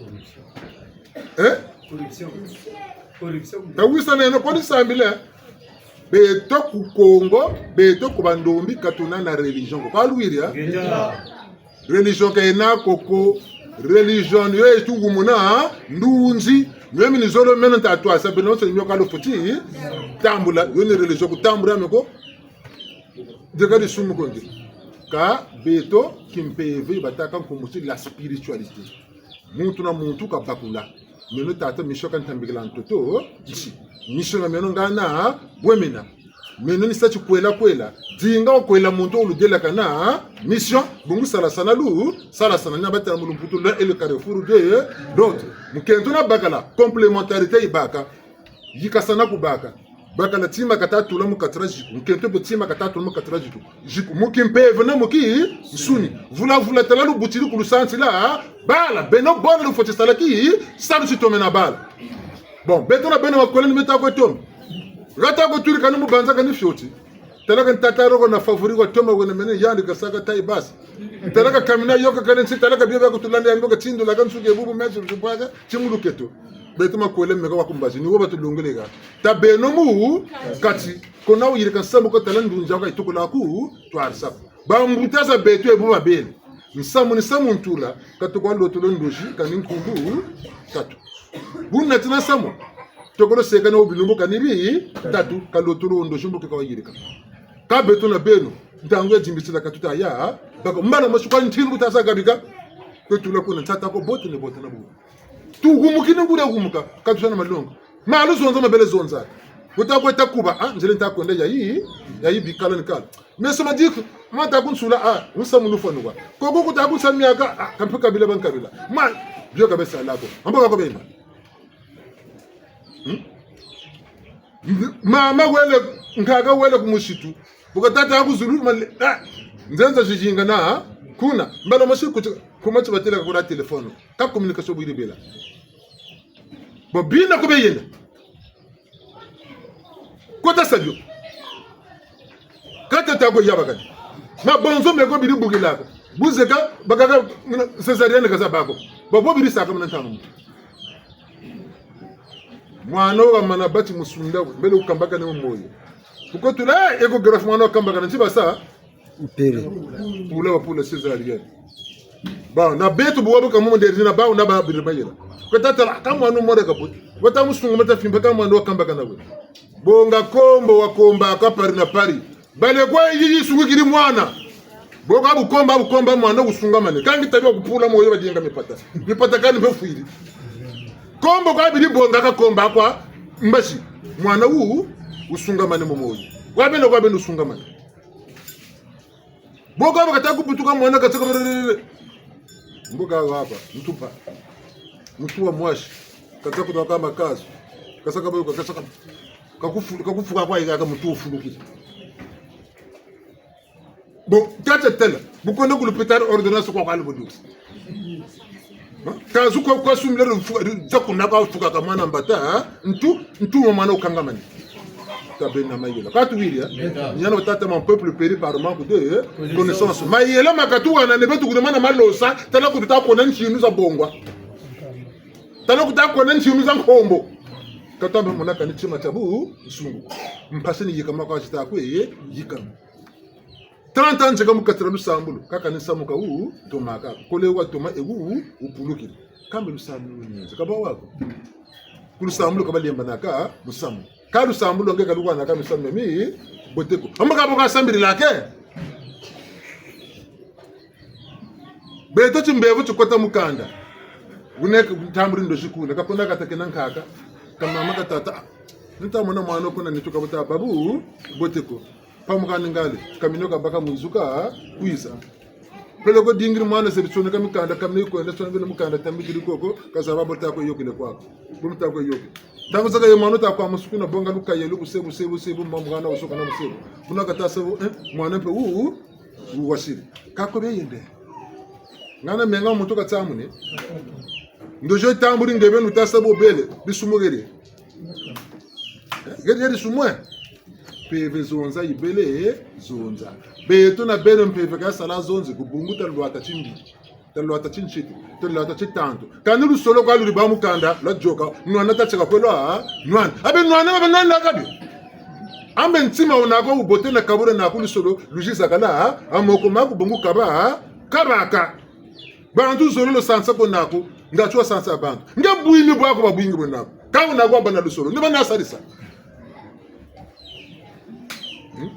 Eh? Corruption. Corruption. Tawisa neno koni sambile. Beto ku Kongo, beto ku bandombi ka tuna na religion ko. Kwa lwiri, eh? Ngeta. Religion ka yena ko ko. Religion yo etu wumuna ndunzi. Mio mi ni zolo meno nta twasa beno se mio ka lufweti tambula. Yo ni religion kutambula mio ko. Deka disumu ko nge. Ka beto kimpeve batâka nkumbu ti la spiritualité. Muntu na muntu kabakula. Meno tata mission ka ntambikila ntoto nti. Mission na meno ngana bwe mena. Meno ni sa ti kwela kwela. Dinga wa kwela muntu wo ludelakana mission. Bungu salasana lu, salasana ni batela mu lumputu l'un est le carrefour de l'autre. Mukento na bakala, complémentarité yibâka. Yikasana kubâka. Bakala tima kata tula mu kati dia ziku. Mukento mpe tima kata tula mu kati dia ziku. Ziku. Mu kimpeve na mu kinsuni. Vula vula tala lubutiri ku lusansila bala. Beno bole lufweti sala ki, salu ti tomena bala. Bon, beto na beno makwela ni meta kwe toma. Gata kwe turi kani mu banza kani fioti. Tala ka ntata roko na favori kwa toma wena mene yandi kasaka taille basse. Tala ka kamina yo ka kani nsi, tala ka bio bia kutulanda yandi ka tindula ka nsuki bubu mesi lusupaka, ti mu luketo. Beto makwela meka wa ku mbazi, ni wo batulongele ka. Ta beno mu kati, ko na wuyirika nsamu ko tala ndunzi ka yitukula ku twarisa ko. Bambuta za beto ebu babele. Nsamu ni nsamu ntula, ka tukwa lotolo ndozi, kani nkumbu tatu. Bu natina nsamu, tokolo seka na wo bilumbu kani bitatu, ka lotolo wo ndozi mbo ke ka wayirika. Ka beto na beno, ntangu ya dimbisila ka tuta ya, baka mbala mosi kwa ntinu kuta sa gabika, kwe tula kuna ntata ko bote ne bote na bu. Tuhumukini nguria humuka, ka tuta na malonga. Malu zonza mabele zonza. Wuta kweta kuba, ah, nzele nta kwenda yayi, yayi bikala ni kala. Meso madiku, mata kunsula, ah, nsamu nufwa nukwa. Koko kuta kunsa miaka, ah, kampe kabila ban kabila. Ma, bio ka besa lako. Ambo kako bema. Hmm? Mama wele, nkaka wele ku musitu. Bu ka tata ku zulu, male, ah, nzenza zijinga na, ah, kuna. Mbala mosi ku ti, kuma ti batela ka kuna téléphone. Ka communication bwiri bela. Bo bina ko beyenda. Kota sa bio. Ka tata ko yabakani. Mabonzo meko biri bukila ko. Bu zeka, bakaka, muna, césarienne ka zabâ ko. Bo bo biri saka muna ntangu. Mwana wo kamana bati musunda we, mbele wukambakane mu moyo. Bu ko tula, eh, échographie mwana wo kambakana, nti basa? Mpele. Pula wa pula césarienne. Ba, na beto bu wabuka mu nderi na ba, na ba biri mayela. Ko tata, ka mwana wo mora ka bu. Wata musungu mata fimpa ka mwana wo kambakana we. Bonga kombo wa komba ka pari na pari. Bale kwa yi, yi sungikiri mwana. Bo ka bu komba, bu komba mwana wusungamane. Ka ngi tabi wa kupula moyo badinga mipata. Mipata kani mpe fwiri. Kombo ka biri bonga ka komba kwa mbasi. Mwana wu, wusungamane mu moyo. Kwa beno, kwa beno wusungamane. Bo ka bakata kubutuka mwana kasaka brrrr. Mbo ka wapa, ntupa. Mutu wa mwasi. Kasaka kutoka makazu. Kasaka bayo, kasaka. Kakufu-, kakufuka kwa yika ka mutu wufulukiri. Bon, tata tala, bu kwenda ku lupitalu ordonnance kwa kwa lubudu. Hein? Kazu kwa, kwa sumile rufuka, za kuna kwa fuka ka mwana mbata, hein? Ntu, ntu wa mwana wukangamane. Ka bena mayela. Ka tuwiri, hein? Ngeta. Ni hana tata, mon peuple périt par manque de, hein, connaissance. Connaissance. Mayela ma katuhana ni beto kuna mana malosa, tala ku tuta kona ntinu za bongwa. Tala ku tuta kona ntinu za nkombo. Ka tuta mona kani tima tia bunsungu. Mpasi ni yikama kwa zita kwe, yikama. Trente ans nzeka mu kati dia lusambulu, kaka ni nsamu ka wu, toma kaka. Kole wa toma e wu, wupulukiri. Kambe lusambulu ni nzeka ba wako. Ku lusambulu ka balembanaka musamu. Ka lusambulu nge ka lukwanaka misamu mia mibote ko. Amba ka bo ka sambililaka. Beto timbevo tikota mu kanda. Wuneke ntambuli ndozi kuna. Ka kuna kata kena nkaka. Ka mama ka tata. Nta mona mwana kuna nitu ka buta babu bote ko. Pamuka ni ngale, kamino kabaka mwizuka kwiza. Peleko dingiri mwana zebi tsoneka mikanda, kamino yikwenda tsoneka mikanda tambikiri koko, kazaba bo ta kwe yokele kwaku. Bo ta kwe yokele. Ntangu zakaka ye mwana ta kwa musuku na bonga luka ye luku sebu, sebu, sebu, mwa mwana wusoka na musebu. Buna kata sebu, eh, mwana mpe wu, wu, wu wasiri. Ka ko beyende. Ngana menga muntu katsamuni. Ndozi yo tambuli nge beni wuta sa bo bele, bisumukele. Eh, geri, geri sumwe. Mpeve zonza yibele zonza. Beto na beno mpeve ka yasala zonzi ku bungu talwata timbi. Talwata tintiti. Talwata titantu. Kani lusolo kwa luri ba mu kanda, lwa yoka. Nwana ta tieka kwe lwa, nwana. Abe nwana, abe nwana kabi. Ambe ntima wuna ko wubote na kabula naku lusolo, luziza kala, ha? A moko maku bungu kaba, ha? Kabaka. Bantu luzolo lwa sansa ko naku, nga ti wa sansa bantu. Nge bwimi bwaku ba bwingi bwe naku. Ka wuna ko wabâ na lusolo. Ni bana salisa. Hmm?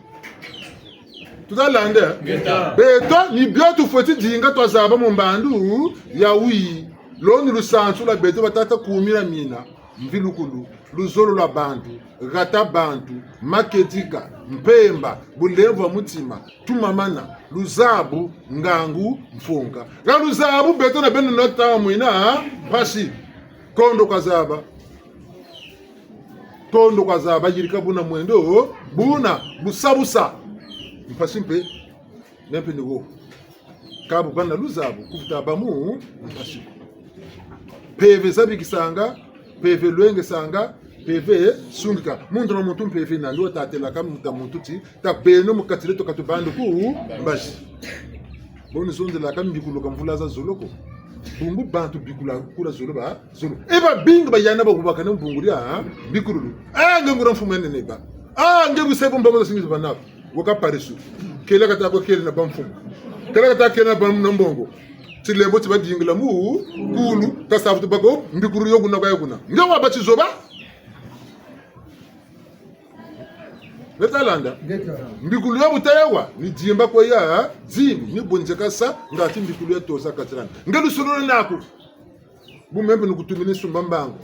Tuta landa? Ngeta. Beto, ni bio tufweti dinga twazaba mu mbandu yayi. Lo ni lusansu lwa beto batata kumi na mina. Mvilukulu, luzolo lwa bantu, hata bantu, makedika, mpemba, bulemvo bwa mutima, tumamana, luzabu, ngangu, mfunga. Ha luzabu, beto na beno na tama mwina, mpasi. Kondo kwa zaba. Kondo kwa zaba, yirika buna mwendo, buna, busa busa. Mpasi mpe, mpe ni wo. Ka bu bâ na luzabu, ku vutu bâ mu mpasi ko. Mpeve zabikisanga, mpeve lwengesanga, mpeve sungika. Muntu na muntu mpeve nandi wa tatela ka muta muntu ti, ta beno mu kati dieto ka tubandi ku mbazi. Bo ni zonzelaka mbikululu ka mvula za zolo ko. Bungu bantu bikula, kula zolo ba, zolo. E babingi bayana ba kubakana mu bungu dia, ha? Mbikululu. Ah, nge nguria mfumu ya nene ba. Ah, nge bu se bu mbongo za singi ba naku. Waka parisu. Kela kata ko kele na bamfumu. Kela kata kele na bam na mbongo. Tilembo ti badingila mu kulu, ka sa vutu bâ ko, mbikululu yo kuna kwa yo kuna. Nge wabâ tizoba. Ngeta landa. Ngeta. Mbikululu ya bu ta ya wa, ni dimba kwa ya, dimbi, ni bo nzeka sa, ngatu mbikululu ya tosa kati landa. Nge lusolo lwa naku. Bu meno mpe ni kutumini sumba mbangu.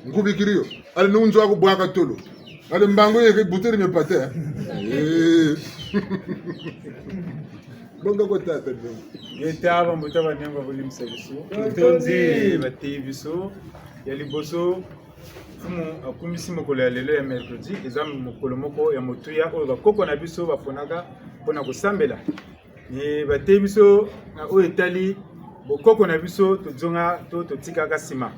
Nkubikiri yo. Allez ni wunzo aku bwaka tolo. Allez mbangu yeke buteri me pate. Eh. Bonga kwa tata, bonga. Ngeta, bambuta banengwa, bolimbisa biso. Totondi. Eh, bateyi biso. Ya liboso, mfumu akumisi mokolo ya lelo ya mercredi, eza mokolo moko ya motuya oyo bakoko na biso baponaka mpo na kosambela. Ni bateyi biso na oyo etali bokoko na biso, tozonga to totikaka nsima.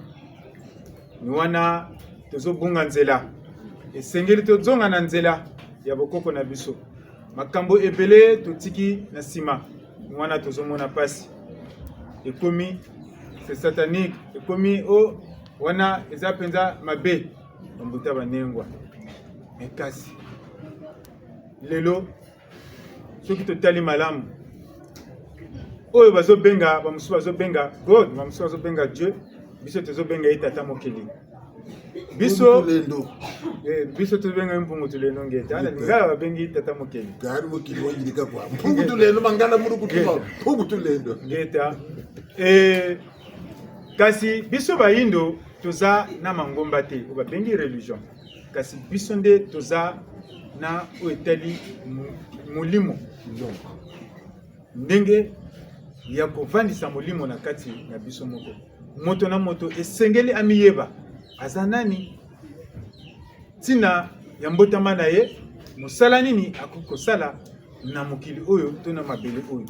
Ni wana tozobunga nzela. Esengeli tozonga na nzela ya bokoko na biso. Makambo ebele totiki na nsima. Ni wana tozomona mpasi. Ekomi, c'est satanique. Ekomi, oh, wana eza mpenza mabe. Bambuta banengwa. Mais kasi, lelo, soki totali malamu, oyo bazobenga, bamosusu bazobenga God, bamosusu bazobenga Dieu, biso tozobenga ye Tata Mokeli. Biso, Mpungu Tulendo. Eh, biso tozobenga ye Mpungu Tulendo, ngeta. Na Lingala babengi Tata Mokeli. Kari mokili wa yirika kwa. Mpungu Tulendo, mangala muru kutuma. Ngeta. Mpungu Tulendo. Ngeta. Eh, kasi biso bayindo, toza na mangomba te, oyo babengi religion. Kasi biso nde toza na oyo etali mo-, molimo. Ndenge ya kovandisa molimo na kati na biso moko. Moto na moto esengeli amiyeba. Aza nani? Ntina ya mbotama na ye? Mosala nini akoki kosala na mokili oyo to na mabele oyo?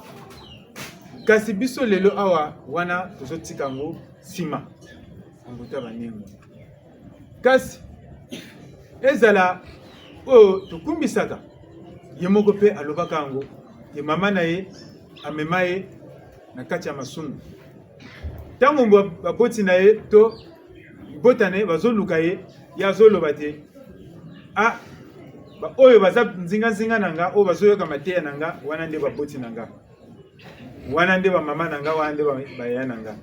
Kasi biso lelo awa, wana tozotika yango nsima. Bambuta banengwa. Kasi, ezala oyo tokumisaka, ye moko mpe alobaka yango, ye mama na ye amema ye na kati ya masumu. Ntango ba-, baboti na ye to libota na ye bazoluka ye, ye azoloba te: "Ah, ba-, oyo baza nzinga-nzinga na nga, oyo bazoyoka mateya na nga, wana nde baboti na nga. Wana nde bamama na nga, wana nde ba-, bayaya na nga."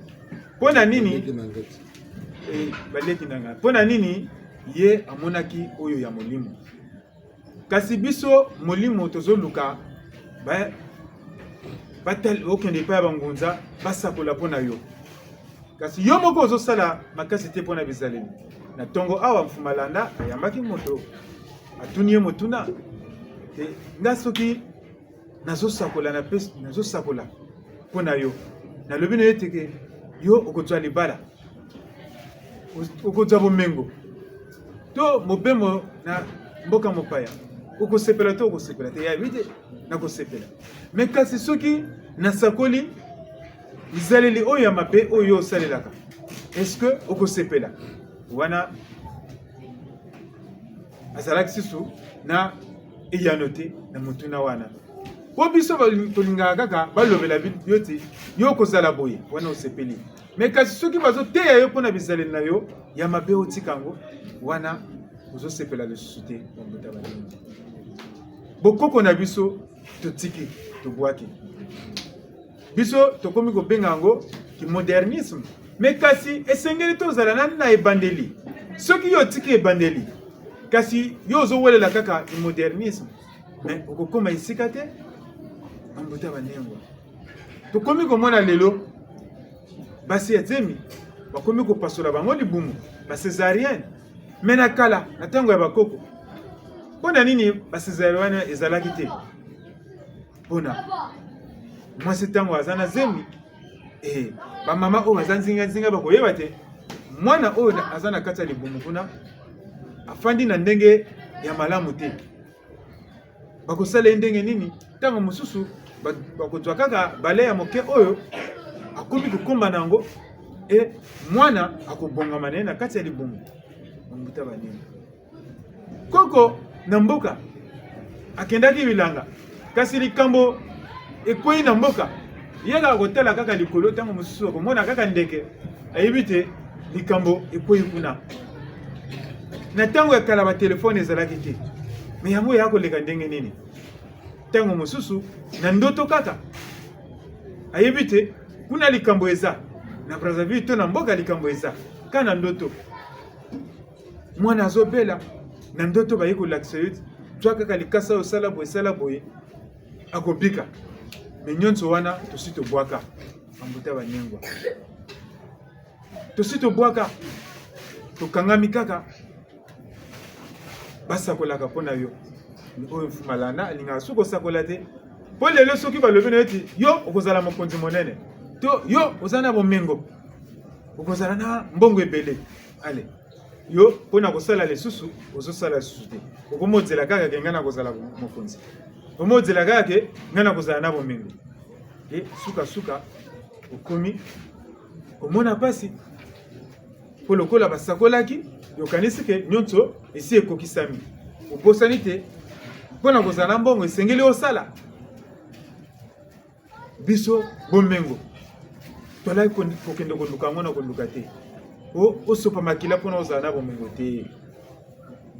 Mpo na nini? E, baleki na ngai. Mpo na nini? Ye amonaki oyo ya molimo. Kasi biso molimo tozoluka ba, batal-, okende epai ya bangunza, basakola mpo na yo. Kasi yo moko ozosala makasi te mpo na bizaleli. Na ntongo awa, Mfumu Malanda ayambaki moto, atuni ye motuna. Te, nga soki nazosakola, na pes-, nazosakola mpo na yo, nalobi na yo ete ke yo okozwa libala, o-, okozwa bomengo to mobembo na mboka mopaya, okosepela to okosepela te? Yayebi te, nakosepela. Mais kasi soki nasakoli bizaleli oyo ya mabe oyo yo osalelaka, est-ce que okosepela? Wana azalaki lisusu na eyano te na motuna wana. Mpo biso baling-, tolingaka kaka balobela bi-, yo te, yo okozala boye, wana osepeli. Mais kasi soki bazoteya yo mpo na bizaleli na yo ya mabe, otika yango, wana ozosepela lisusu te, bambuta baninga. Bokoko na biso, totiki, tobwaki. Biso tokomi kobenga yango kimodernisme. Mais kasi esengeli tozala na, na ebandeli. Soki yo otiki ebandeli, kasi yo ozowelela kaka kimodernisme, mais okokoma esika te, bambuta baninga. Tokomi komona lelo, basi ya zemi, bakomi kopasola bango libumu, ba césarienne. Mais na kala, na ntango ya bakoko, mpo na nini ba césarienne wana ezalaki te? Mpo na mwasi ntango aza na zemi, eh, bamama oyo baza nzinga-nzinga bakoyeba te mwana oyo na, aza na kati ya libumu kuna, afandi na ndenge ya malamu te. Bakosala ye ndenge nini? Ntango mosusu, ba-, bakozwa kaka bale ya moke oyo akomi kokomba na yango, e, mwana akobongama na ye na kati ya libumu. Bambuta baninga. Koko na mboka akendaki bilanga, kasi likambo ekwei na mboka. Ye kaka kotala kaka likolo, ntango mosusu akomona kaka ndeke, ayebi te likambo ekwei kuna. Na ntango ya kala, batelefone ezalaki te. Mais yango eya koleka ndenge nini? Ntango mosusu, na ndoto kaka. Ayebi te kuna likambo eza. Na Brazzaville to na mboka likambo eza. Kaka na ndoto. Mwana azobela, na ndoto baye kolakisa yo, zwa kaka likasa oyo, sala boye, sala boye, akobika. Mais nyonso wana, tosi tobwaka. Bambuta baninga. Tosi tobwaka. Tokangami kaka. Basakolaka mpo na yo. Oyo Mfumu Malanda alingaka suka kosakola te. Mpo lelo soki balobi na yo ete yo okozala mokonzi monene, to yo oza na bomengo, okozala na mbongo ebele. Allez, yo, mpo na kosala lisusu, ozosala lisusu te. Okomozela kaka ke ngai nakozala mokonzi. Okomozela kaka ke ngai nakozala na bomengo. E, suka-suka, okomi komona mpasi. Mpo lokola basakolaki, okanisi ke nyonso esi ekokisami. Obosani te, mpo na kozala na mbongo, esengeli osala. Biso, bomengo, tolaki kon-, kokende koluka yango na koluka te. O, osopa makila mpo na ozala na bomengo te.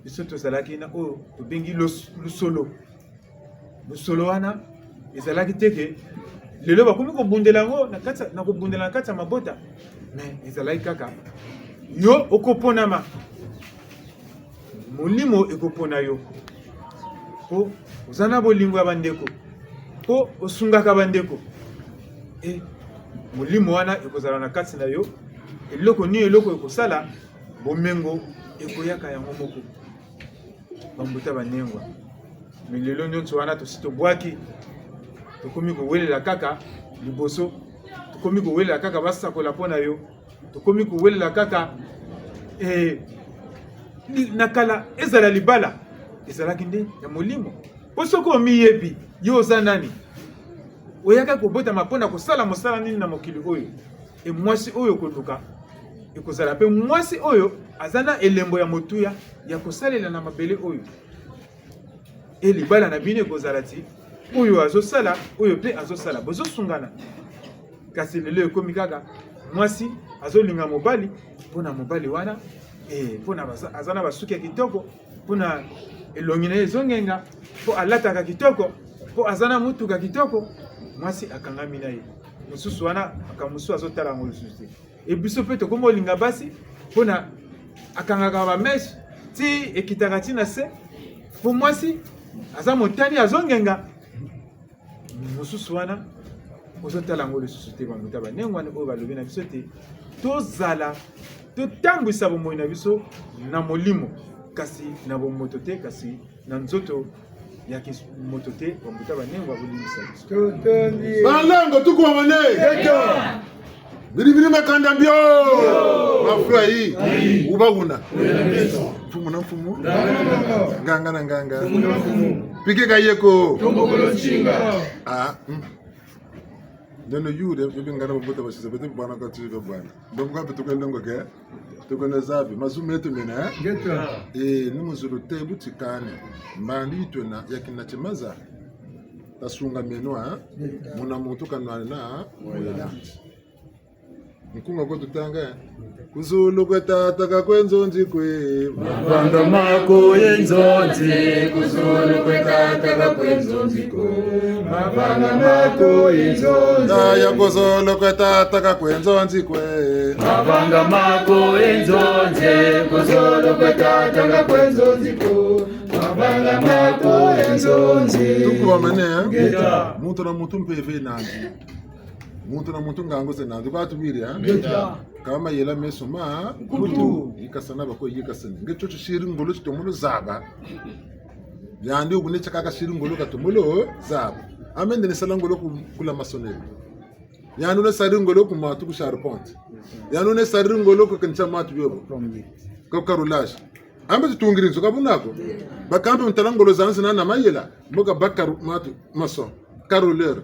Biso tozalaki na oyo tobengi los-, lusolo. Lusolo wana ezalaki te ke lelo bakomi kobundela yango na kati ya, na kobundela na kati ya mabota. Mais ezalaki kaka yo okoponama. Molimo ekopona yo. Mpo oza na bolingo ya bandeko. Mpo osungaka bandeko. E, molimo wana ekozala na kati na yo. Eloko nini eloko ekosala, bomengo ekoyaka yango moko. Bambuta baninga. Mais lelo nyonso wana tosi tobwaki. Tokomi kowelela kaka liboso. Tokomi kowelela kaka basakola mpo na yo. Tokomi kowelela kaka, eh, li-, na kala, ezala libala, ezalaki nde ya molimo. Mpo soki omiyebi, yo oza nani? Oyaka kobotama mpo na kosala mosala nini na mokili oyo? E, mwasi oyo okoluka, ekozala mpe mwasi oyo aza na elembo ya motuya ya kosalela na mabele oyo. E, libala na bino ekozala ti oyo azosala, oyo mpe azosala. Bozosungana. Kasi lelo ekomi kaka mwasi azolinga mobali mpo na mobali wana, e, mpo na baza-, aza na basuki ya kitoko, mpo na elongi na ye ezongenga, mpo alataka kitoko, mpo aza na motuka kitoko, mwasi akangami na ye. Mosusu wana, makambo mosusu azotala yango lisusu te. E, biso mpe tokomi kolinga basi, Mpo na akangaka ba mèche, ti ekitaka ti na se. Mpo mwasi aza motani, azongenga. Mosusu wana, ozotala yango lisusu te, bambuta banengwa, oyo balobi na biso te tozala, totambwisa bomoi na biso na molimo, kasi na bomoto te, kasi na nzoto ya kis-, moto te, bambuta banengwa, bolimbisa biso. Balango, tukuwamane. Biri biri makanda mbio. Mafula yi. Wuba wuna. Mfumu na mfumu. Nganga na nganga. Pike ka yeko. Ah, mm. Ndono yule, yo bingana bambuta basisa, beto bwana ka tuka bwana. Donc, ka beto kwenda ngo ke, tukwenda zabi, mazu meto mena, eh? Ngeta. Eh, ni mu zulu te bu tikani. Mbandi twena, ya kina timaza. Tasunga meno, eh? Ngeta. Muna muntu kanwana, eh? Moyo nandi. Nkunga ko tutanga, eh? Ku zulu kwe tata ka kwe nzonzi kwe. Mavanga mako ye nzonzi, ku zulu kwe tata ka kwe nzonzi kwe. Mavanga mako ye nzonzi. Taya ku zulu kwe tata ka kwe nzonzi kwe. Mavanga mako ye nzonzi, ku zulu kwe tata ka kwe nzonzi kwe. Mavanga mako ye nzonzi. Tukuwamane, eh? Ngeta. Muntu na muntu mpeve nandi. Muntu na muntu ngangu ze nandi. Kwa tubiri, eh? Ngeta. Kama yela meso ma nkutu. Yikasana ba ko yikasana. Nge tio tisiri ngolo titomolo zaba. Yandi wubune tiakaka siri ngolo katomolo zaba. Amende ni sala ngolo ku, kula masoneri. Yandi wune sari ngolo ku matu ku charpente. Yandi wune sari ngolo ku kenisa matu biobo. Ku carrelage. Ambe tutungiri nzo ka buna ko. Bakaka mpe ntala ngolo zandi zina na mayela. Mbo kabaka matu, maçon, carreleur,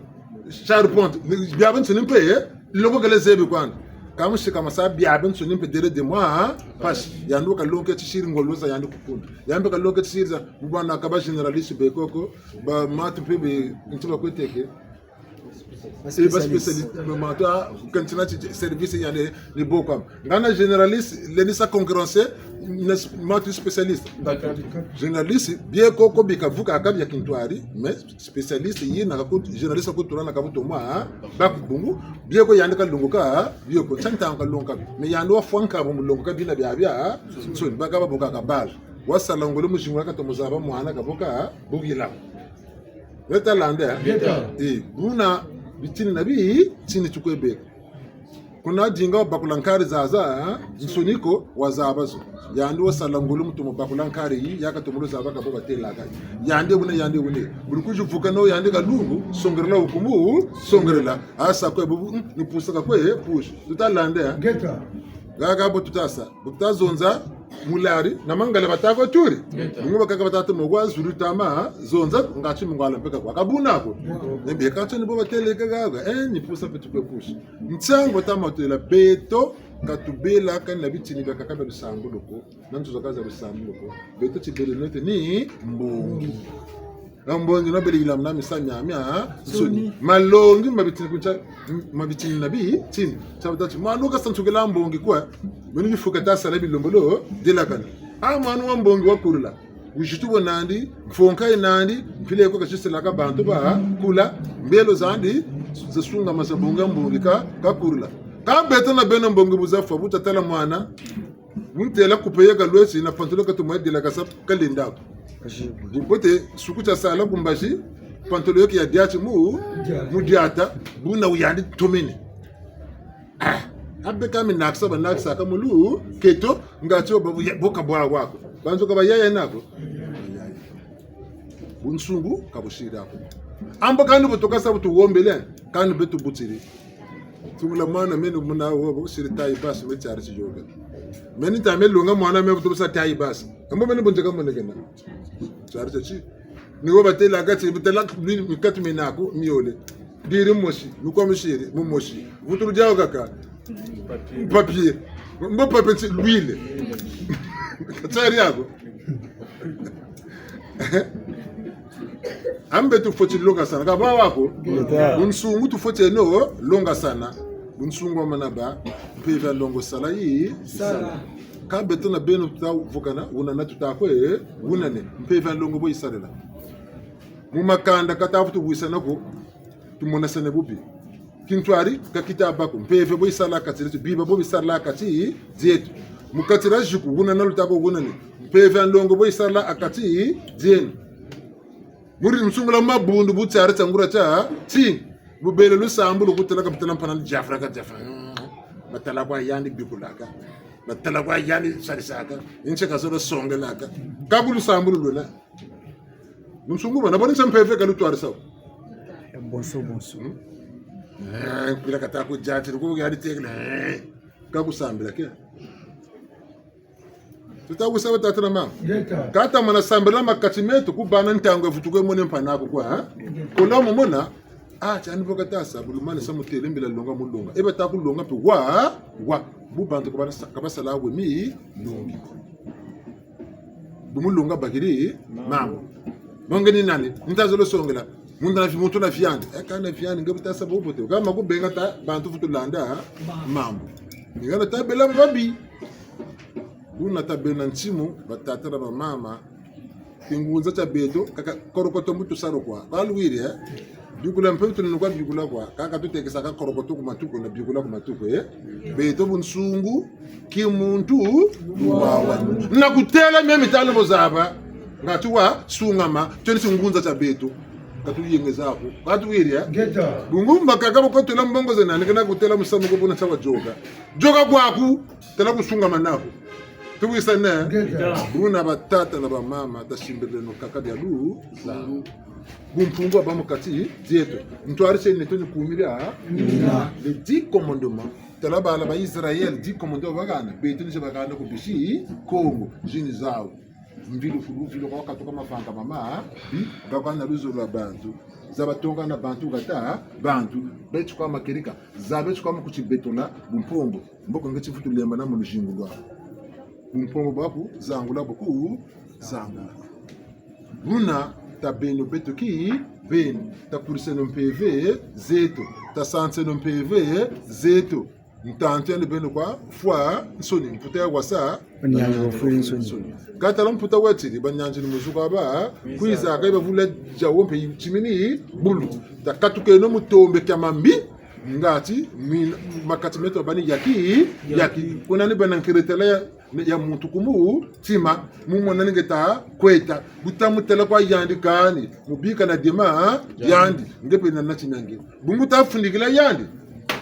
charpente, ni, biabiansoni mpe, eh, loko kele zebi kwandi. Ka musika masa biabiansoni mpe dele de moi, ah, pasi. Yandi wo kalonga tisiri ngolo za yandi ku kuna. Yandi mpe kalonga tisiri za, bu bana ka ba généraliste be koko, ba matu mpe be, nti ba kwe teke. Ba spécialiste. Eh, ba spécialiste, ba matu, ah, kantina ti service yandi ni bo kwa. Ngana généraliste, lendi sa concurrence, na s-, matu spécialiste. Généraliste, bie koko bika vuka ka bia kintwari, mais spécialiste yina ka ku-, généraliste ka kutula na ka butomo, ah, bac bungu, bie ko yandi kalongoka, ah, bie ko, tiantangu kalongoka, mais yandi wafwa nkabo mu longoka bina biabia, ah, so, baka baboka ka bala. Wasala ngolo mu zingu wa katomo zaba mwana kaboka, ah, bukila. Beta landa, eh? Beta. Eh, buna bitini na bitini tukwe beka. Kuna dinga wabakula nkari zazansoni ko wazaba zo. Yandi wasala ngolo mu tomo bakula nkari yi, ya katomo zaba ka bo batelaka. Yandi wuna, yandi wuna. Bulu kuzi vuka no yandi kalungu, songerela wukumu, songerela. Asa kwe bubu, mm, ni pusa ka kwe, pusa. Tuta landa, eh? Ngeta. Gaga bo tuta sa. Bu tuta zonza, mulari, na mangala bata ko turi. Ngeta. Mungu bakaka batatu mo kwa zulu tama, zonza, ngati mungwala mpe ka kwa. Ka buna ko. Ngeta. Ni beka tio ni bo batele kaka, eh, ni pusa mpe tukwe pusa. Nsangu tama tela beto, ka tubela, ka na bitini biakaka bia lusambulu ko. Na nzo zakaka za lusambulu ko. Beto tibele neto ni mbongi. Na mbongi no bele yila muna misa miamiansoni. Nsoni. Malongi ma bitini kuntia, ma bitini na bitini. Tia batâ ti, mwana wo kasa nsukila mbongi kwa. Meno bifu kata sala bilembolo delakana. Ah, mwana wa mbongi wakulula. Wuzitu bwe nandi, mfonka yi nandi, mpila yi ko kazisila ka bantu bakula, mbelo zandi, zasunga masa bunga mbongi ka, kakulula. Ka beto na beno mbongi bu zafwa, bu tatala mwana, bu ntela kupe ye kalwesi na pantalon katomo delakasa kalenda ko. Mbote suku tia sala ku mbazi, pantalon yo ke ya diati mu, mu diata, buna wu yandi tomene. Ah, abe ka minakisa, banakisaka mu luketo, ngati bo, bo, bo ka bwa wako. Banzo ka bayaya nako. Bunsungu ka busiri ako. Ambo kani bu tukasa bu tuwombele, kani beto butiri. Tumula mwana meno muna wo, bo siri taille basse, me tiari ti yoga. Meni ta me longa mwana me bu tubusa taille basse. Ambo meni bu nzeka monekena. Tiari ti ti. Ni wo batela kati, batela mi-, mikatu mena ko, miole. Diri mosi, mikwa misiri, mumosi. Vutulu diawu kaka. Papier. Mbo papier nti l'huile. Tiari ako. Ambe tufweti longasana. Ka bwa wako? Ngeta. Bunsungu tufweti eno longasana. Bunsungu wa mana ba, mpeve ya nlongo sala yi, sala. Ka beto na beno tuta vukana, wunana tuta kwe, wunane. Mpeve ya nlongo bo yisalela. Mu makanda ka tavutu wisana ko, tumonasane bubi. Kintwari, ka kita bako, mpeve bo yisala kati dieto, biba bo bisala kati dieto. Mu kati dia ziku, wuna na lutako wuna ni. Mpeve ya nlongo bo yisala ha kati dieno. Muri nsungula mabundu bu tiari tia nguria tia, ti, bu bele lusambulu kutala ka bitala mpana ni diafra ka diafra. Batala kwa yandi bikulaka. Batala kwa yandi sarisaka. Ntie ka zolo songelaka. Ka ku lusambulu lwena. Nsungu bana, boni sa mpeve ka lutwarisa. Ya bonso, bonso. Hmm? Eh, mpila kata ku diatiri, ku yandi tekele. Eh, ka kusambila ke. Tuta kusa batata na mama. Ngeta. Kata mana sambila ma kati meto, ku bâ na ntangu ya vutuka mona mpana ko kwa, ha? Ngeta. Kola mo mona, ah, tiani bo kata sa, bu lumana sa mutêle mbila longa mu longa. E bata ku longa mpe wa, wa. Bu bantu ka bana sa-, ka basala we minungi. Bu mu longa bakiri, mambu. Mo nge ni nani? Nta zolo songela. Muntu na fi-, muntu na fiandi. E ka na fiandi, nge bu ta sa bobo te. Ka ma ku benga ta, bantu vutu landa, ha? Mambu. Ni ngana ta bela babi. Buna ta bena ntimu, batata na bamama. Kingunza tia beto, kaka korokoto mbo tusala kwa. Ka luwiri, eh? Bikula mpe tununu kwa bikula kwa. Kaka tutekesaka korokoto ku matuku na bikula ku matuku, eh? Beto bunsungu, kimuntu, wawa. Na kutêla mia mitano bo zaba. Ngatu wa, sungama, twensi ngunza tia beto. Ka tuyengeza ko. Ka tuwiri, eh? Ngeta. Bungu mbakaka bo kotula mbongo zena, ni kena kutêla musamu ko buna tia wa yoka. Yoka kwaku, tala kusungama naku. Tuwisane? Ngeta. Buna batata na bamama, tasimbileno kaka dia luzabu. Bumpungu bwa mu kati dieto. Ntwarisi neto ni kumi dia mina. Les dix commandements. Tala bala ba Israël, dix commandements bahana. Beto ni zi bahana ku bisi Kongo, zini zawu. Mvilu fulu, mvilu kwa katuka mavanga mama, bi, bakwa na luzolo lwa bantu. Za batonga na bantu kata, bantu. Beti kwa makerika. Za beti kwa mu kutibetola, bumpombo. Mboko nge ti vutu lemba na mu luzingu lwaku. Bumpombo bwaku, zangula buku, zangula. Buna, tabeno beto ki, beno. Takuriseno mpeve, zeto. Tasanseno mpeve, zeto. Ntantu yandi beno kwa, fwa, nsoni, mputa ya wasa, banyanzi bafwiri nsoni. Ka tala mputa watiri, banyanzi ni muzuka ba, kwiza ka yi bavula dia wo mpe timini, bulu. Takatukeno mu tombe kia mambi, Ngati, mi-, ma kati meto bani yaki, yaki. Kuna ni bana nkeretela ya, ya muntu ku mutima, mu mona ni nge ta kweta. Bu ta mutêla kwa yandi kani, mu bika na dema, ha? Yandi. Nge mpe na nati na nge. Bungu ta fundikila yandi.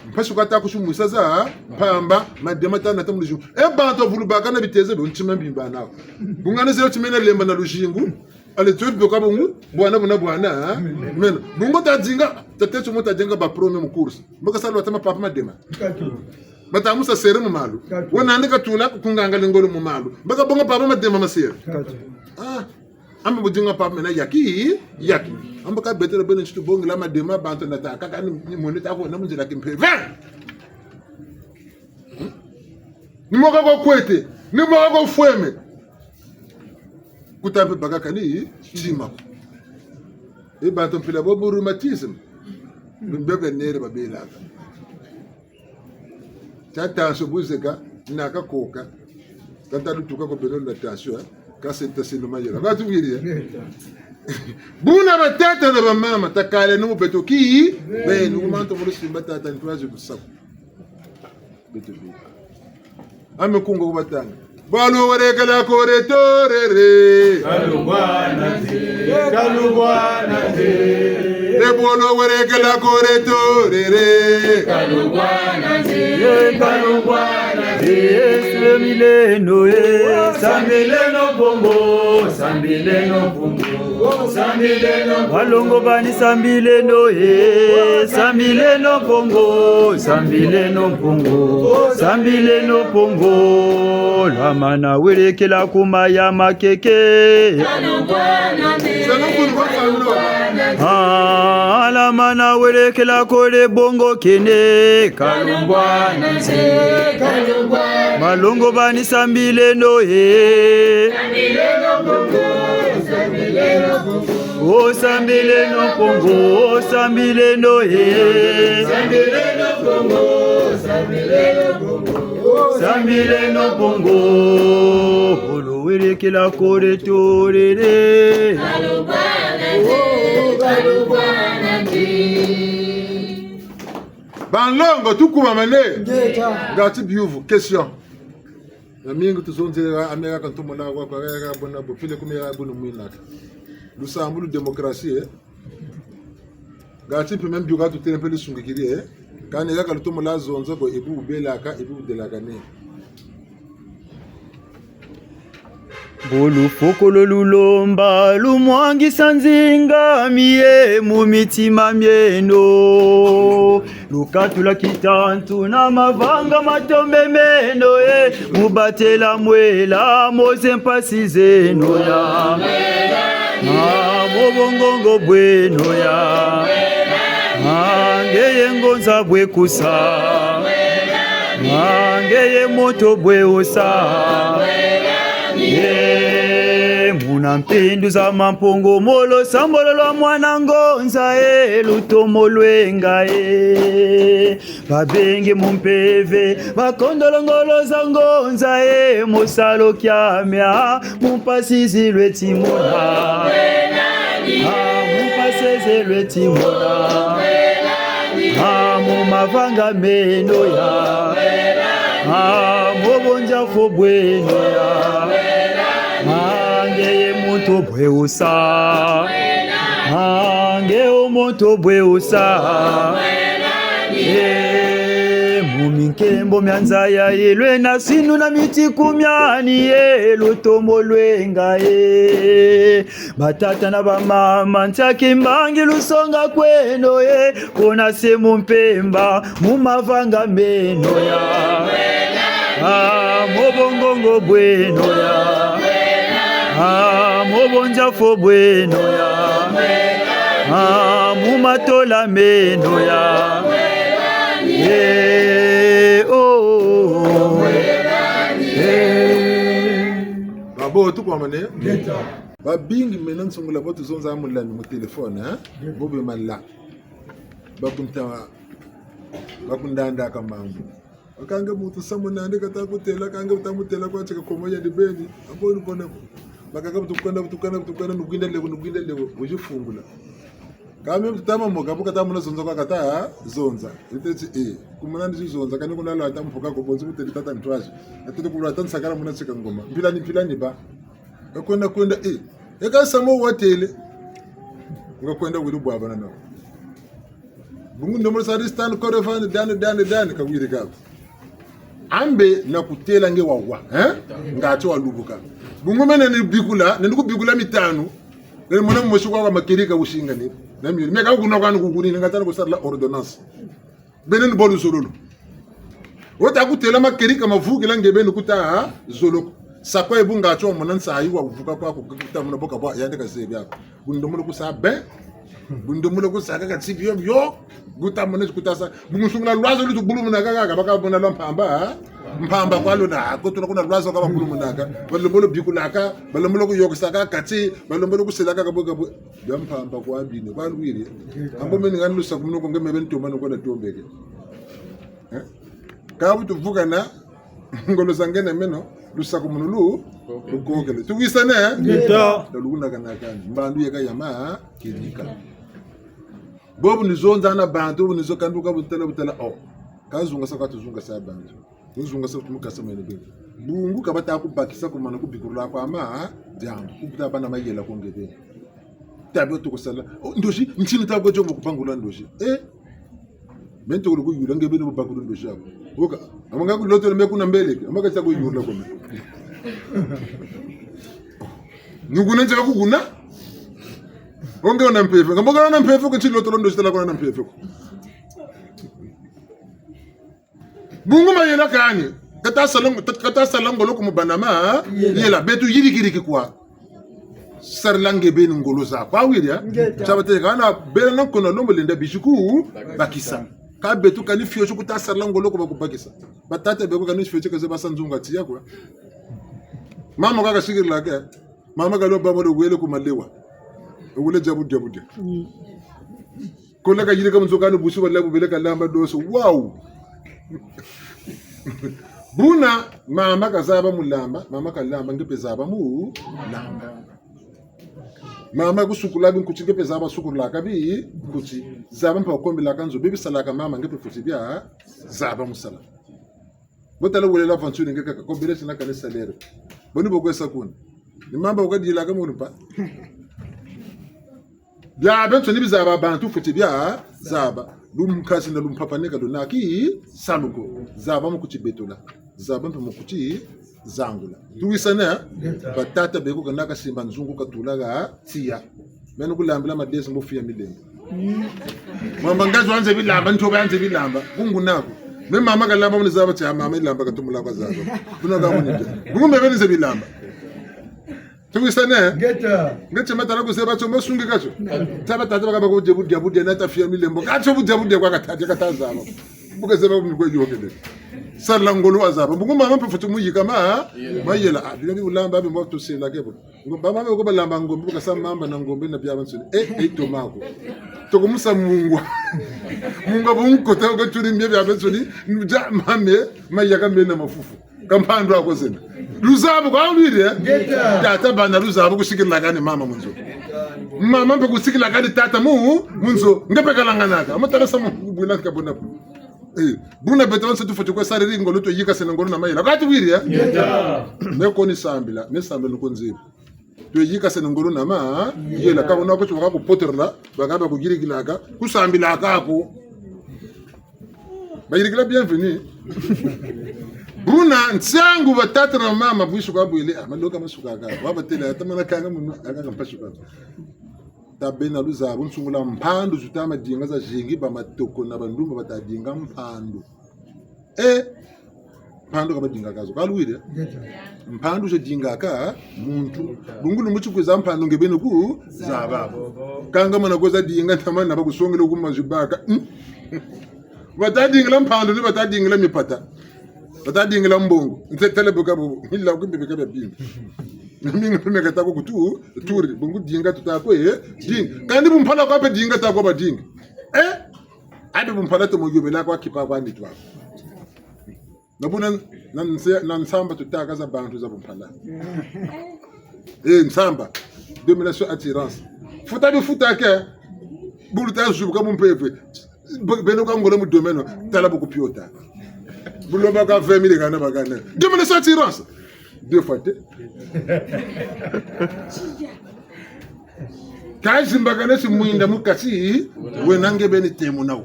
Mpasi kwa ta kusumwisa za, mpamba, madema ta nata mu luzingu. E bantu bavulu baka na biteze, be ntima mbimba nawu. Bungu ni zelo timena lemba na luzingu. Ale tio bioka bungu, bwana buna bwana, ha? Meno. Bungu ta dinga, ta tetu mu ta dinga ba premier mu course. Mbo ka sa lwata mapapa madema. Bata musa sere mu malu. Wena nandi katula ku nganga lingolo mu malu. Mbo ka bonga papa madema ma sere. Ah, ambe bu dinga papa mena yaki, yaki. Ambe ka betela beno nti tubongela madema bantu na ta, kaka ni, ni mwene ta ko na mu nzila kimpeve. Hmm? Ni mo ka ko kwete, ni mo ka ko fweme. Kuta mpe bakaka ni tima. E bantu mpila bo bu rhumatisme. Mbebe nere babelaka. Tia tension bu zeka, na ka koka. Ka ta lutuka ko beno na tension, eh. Ka se ta se no mayela. Ba tu wiri, eh. Buna batata na bamama, takaleno mu beto ki, beno, manto mu lusimba tata ni twazi kusaku. Beto bi. Ame kunga ku batanga. Bwalu welekela kore torere. Kalubwana nze, kalubwana nze. E bwalu welekela kore torere. Kalubwana nze, kalubwana nze. Sambileno e, sambileno Mpungu, sambileno Mpungu. Balongo bani sambileno e, sambileno Mpungu, sambileno Mpungu, sambileno Mpungu. Lamana welekela ku ma ya makeke. Ah, lamana welekela kole bongo kene. Kalumbwana nze, kalumbwana. Balongo bani sambileno e. Sambileno Mpungu, sambileno Mpungu. O sambileno Mpungu, o sambileno e. Sambileno Mpungu, sambileno Mpungu. Sambileno Mpungu. Bwalu welekela kore torere. Kalumbwana nze, kalumbwana nze. Banlongo, tukubamane. Ngeta. Ngati biyuvu, question. Na mingi tuzonzela, ameka kantomo na kwa, kwa, kwa, bona, bo pile kume ya bunu mwinaka. Lusambulu démocratie, eh. Ngati mpe meme biuka tutele mpe lusungikiri, eh. Kani kaka lutomo la zonza ko, ebu ubelaka, ebu udelaka ne. Bo lufokolo lulomba, lumwangisa nzinga mie mu mitima mieno. Lukatula kitantu na mavanga matombe meno, eh, mu batela mwela moze mpasi zeno ya. Ah, mo bongongo bweno ya. Ah, ngeye ngonza bwe kusa. Ah, ngeye moto bwe osa. Eh, muna mpindu za Mampungu, mo lusambulu lwa mwana ngonza, eh, lutomo lwenga, eh. Babenge mu mpeve, bakondolo ngolo za ngonza, eh, mu salu kiamia, mu mpasi zi lweti mona. Ah, mu mpasi zi lweti mona. Ah, mu mavanga meno ya. Ah, mo bonza fo bweno ya. Ah, ngeye moto bwe osa. Ah, nge o moto bwe osa. Eh, mu minkembo mia nza ya yelwe na sinu na mitiku miani, eh, lutomo lwenga, eh. Batata na bamama, ntia kimbangi lusonga kweno, eh, kuna se mu mpemba, mu mavanga meno ya. Ah, mo bongongo bweno ya. Ah, mo bonza fo bweno ya. Ah, mu matola meno ya. Eh, oh, oh, oh. Eh. Babo, tukwamane? Babingi mena nsungula bo tuzonza mu lami mu téléphone, hein? Bo be mala. Bakunta-, bakundandaka mambu. Kâ nge muntu samu nandi kata kutêla, kâ nge wuta mutêla kwa tika komo ya dibeni. Abo ni bona. Bakaka butukana, butukana, butukana, nugwinda lewo, nugwinda lewo, wuzifungula. Kâ me tutama moka, bu kata mona zonza kwa kata, ha? Zonza. Yiteti, eh. Kumona ndi zonza, kani kuna lwata mpuka ko bonzi kutêle tata ntwazi. Atete kulwata nsakala muna tika ngoma. Mpila ni, mpila ni ba. Kakwenda kwenda, eh. Eka samu watêle. Nga kwenda wiri bwabana nawu. Bungu ndomolo sa ristan kore fani dani, dani, dani, kawiri kabu. Ambe na kutêla nge wawa, eh? Ngati walubuka. Bungu mene ni bikula, ni kubikula mitanu. Ni mona mosi kwa makerika wusinga ni. Na mi, me ka kuna kwani kukuni, nga tala kusala ordonnance. Beno ni bo luzololo. Wuta kutêla makerika mavukila nge beni kuta, ha? Zolo ko. Sa kwa ebu ngati wamona nsayi wavuka kwaku kuta muna boka bwa yandi kazebi ako. Bu ndomolo kusa be. Bu ndomolo kusa kaka ti bio bio. Kuta mona kuta sa. Bu nsungula lwazo lutu bulumunaka kaka baka mona lwa mpamba, ha? Mpamba kwa luna, ko tuna kuna lwazo ka babulumunaka. Balembolo bikulaka, balembolo kuyokisaka kati, balembolo kuselaka kabo kabo. Bia mpamba kwa bino, kwa lwiri. Ambo meni ngani lusakumunu ko nge me beni tomba no kwa na tombeke. Eh? Kâ bu tuvukana, ngolo za nge na meno, lusakumunu lu, lukokele. Tuwisane, eh? Ngeta. Da lukuna kana kani. Mbandu yeka yama, kedika. Bobu ni zonza na bantu, bu ni zo kanduka bu tala, bu tala, oh. Kazunga sa kwa tuzunga sa bantu. Nzunga sa kutumu kasa mene beni. Bungu ka bata kubakisa kumana kubikulula kwa ma, ha? Diambu. Kubuta bana mayela ko nge beni. Tabi otu kusala. Oh, ndosi, ntinu tabi ko diongo kubangula ndosi. Eh? Me ntu kulu kuyula nge beni kubakula ndosi yaku. Oka, amanga ku lotolo me kuna mbele, amanga sa kuyula ko me. Nukuna nzaka kukuna. Onge ona mpeve. Ngambo ka ona mpeve ko nti lotolo ndosi tala kuna na mpeve ko. Bungu mayela kani. Kata sala ngo-, kata sala ngolo ko mu bana ma, ha? Yela. Yela, beto yirikiriki kwa. Sarila nge beni ngolo za. Kwa wiri, ha? Ngeta. Tia batêle kana bela na kono lombo lenda bisi ku bakisa. Kâ beto kani fioti kuta sarila ngolo ko bakubakisa. Batata beko kani fioti kaze basa nzunga tiya kwa. Mama kaka sikirila ke. Mama kalo bamolo wele ku malewa. Wele diabu, diabu, diabu. Mm. Kola kayirika mu nzo kani busi wala bubele kalamba doso. Wow! Buna, mama kazaba mu lamba, mama kalamba, nge mpe zaba mu lamba. Mama kusukula binkuti, nge mpe zaba sukulaka binkuti. Zaba mpe wakombelaka nzo, bibi salaka mama, nge mpe fweti bia zaba mu sala. Bo tala welela venture nge kaka, ko bele sina kani salaire. Bo ni bo kwe sa kuna. Ni mamba wukadilaka mu lumpa. Biabiansoni bizaba bantu fweti bia zaba. Lumkasi na lumpapa neka lunaki salu ko. Zaba mu kutibetula. Zaba mpe mu kutizangula. Tuwisane, eh? Batata beko kanaka simba nzungu katula ha tiya. Meno kulambila madesi mbo fiya milembo. Mamba ngazi wanze bilamba, ntoba yanze bilamba. Kungu nako. Me mama kalamba muni zaba tia mama ilamba katumula kwa zaba. Kuna ka muni nje. Bungu mbe beni ze bilamba. Tuwisane? Ngeta. Ngeta matala kuzeba tio, mo sungi katio. Taba tata bakaba ko dia budia budia na ta fiya milembo. Katio budia budia kwa kata, kata zaba. Bu kazeba mu kwe yokele. Sala ngolo wazaba. Bungu mama mpe fweti muyika ma, mayela. Ah, bina bi ulamba, bi mo tusela ke bo. Ngo, ba mama ko balamba ngombe, bu kasa mamba na ngombe na biabiansoni. Eh, eh, toma ko. Toko musa mungwa. Mungwa bu nkota ko turi mbia biabiansoni. Nja mame, mayaka mena mafufu. Ka mpandu ako zena. Luzabu kwa ulwiri, eh? Ngeta. Tata bana luzabu kusikila kani mama mu nzo. Mama mpe kusikila kani tata mu, mu nzo. Nge mpe kalanganaka. Amatala sa mu, bwila ka bona. Eh, buna beto bansoni tufweti kwe sarila ngolo, tuyikasene ngolo na mayela. Ka tuwiri, eh? Ngeta. Me ko ni sambila, me sambila ko nzebi. Tuyikasene ngolo na mayela. Ka buna ko tubaka kupoterela, bakaba kuyirikilaka, kusambilaka ko. Bayirikila bienvenue. Buna nsangu batata na mama bwisu kwa bwele, ah, maloka masukaka. Wabatele, atamana kanga munu, akaka mpasuka. Tabeno luzabu nsungula mpandu zu ta madinga zazingi, ba matoko na ba ndumba bata dinga mpandu. Eh, mpandu ka badingaka zo. Ka luwiri? Mpandu zo dingaka muntu. Bungu lumbu ti kwiza mpandu nge beni ku zaba. Kanga mana kwiza dinga ntama na bakusongele ku mazu baka. Hmm? Bata dingila mpandu ni bata dingila mipata. Bata dingila mbongo. Nze tele buka bu. Mila ku bibika bia bimbi. Mingi mpe meka tako kutu, turi. Bungu dinga tuta kwe, eh? Dinga. Kandi bumpala kwa mpe dinga tako badinga. Eh? Abi bumpala tomo yobela kwa kipa kwa nitu ako. Na buna, na nse-, na nsamba tutaka za bantu za bumpala. Eh, nsamba. Domination attirance. Futa bi futa ke. Bulu ta zubuka mu mpeve. Be-, beno ka ngolo mu domaine, tala bu kupiota. Bu lomba ka vingt mille kana bakana. Domination attirance. Deux fois te. Ka zimbakane si mwinda mu kati, wena nge beni temo nawu.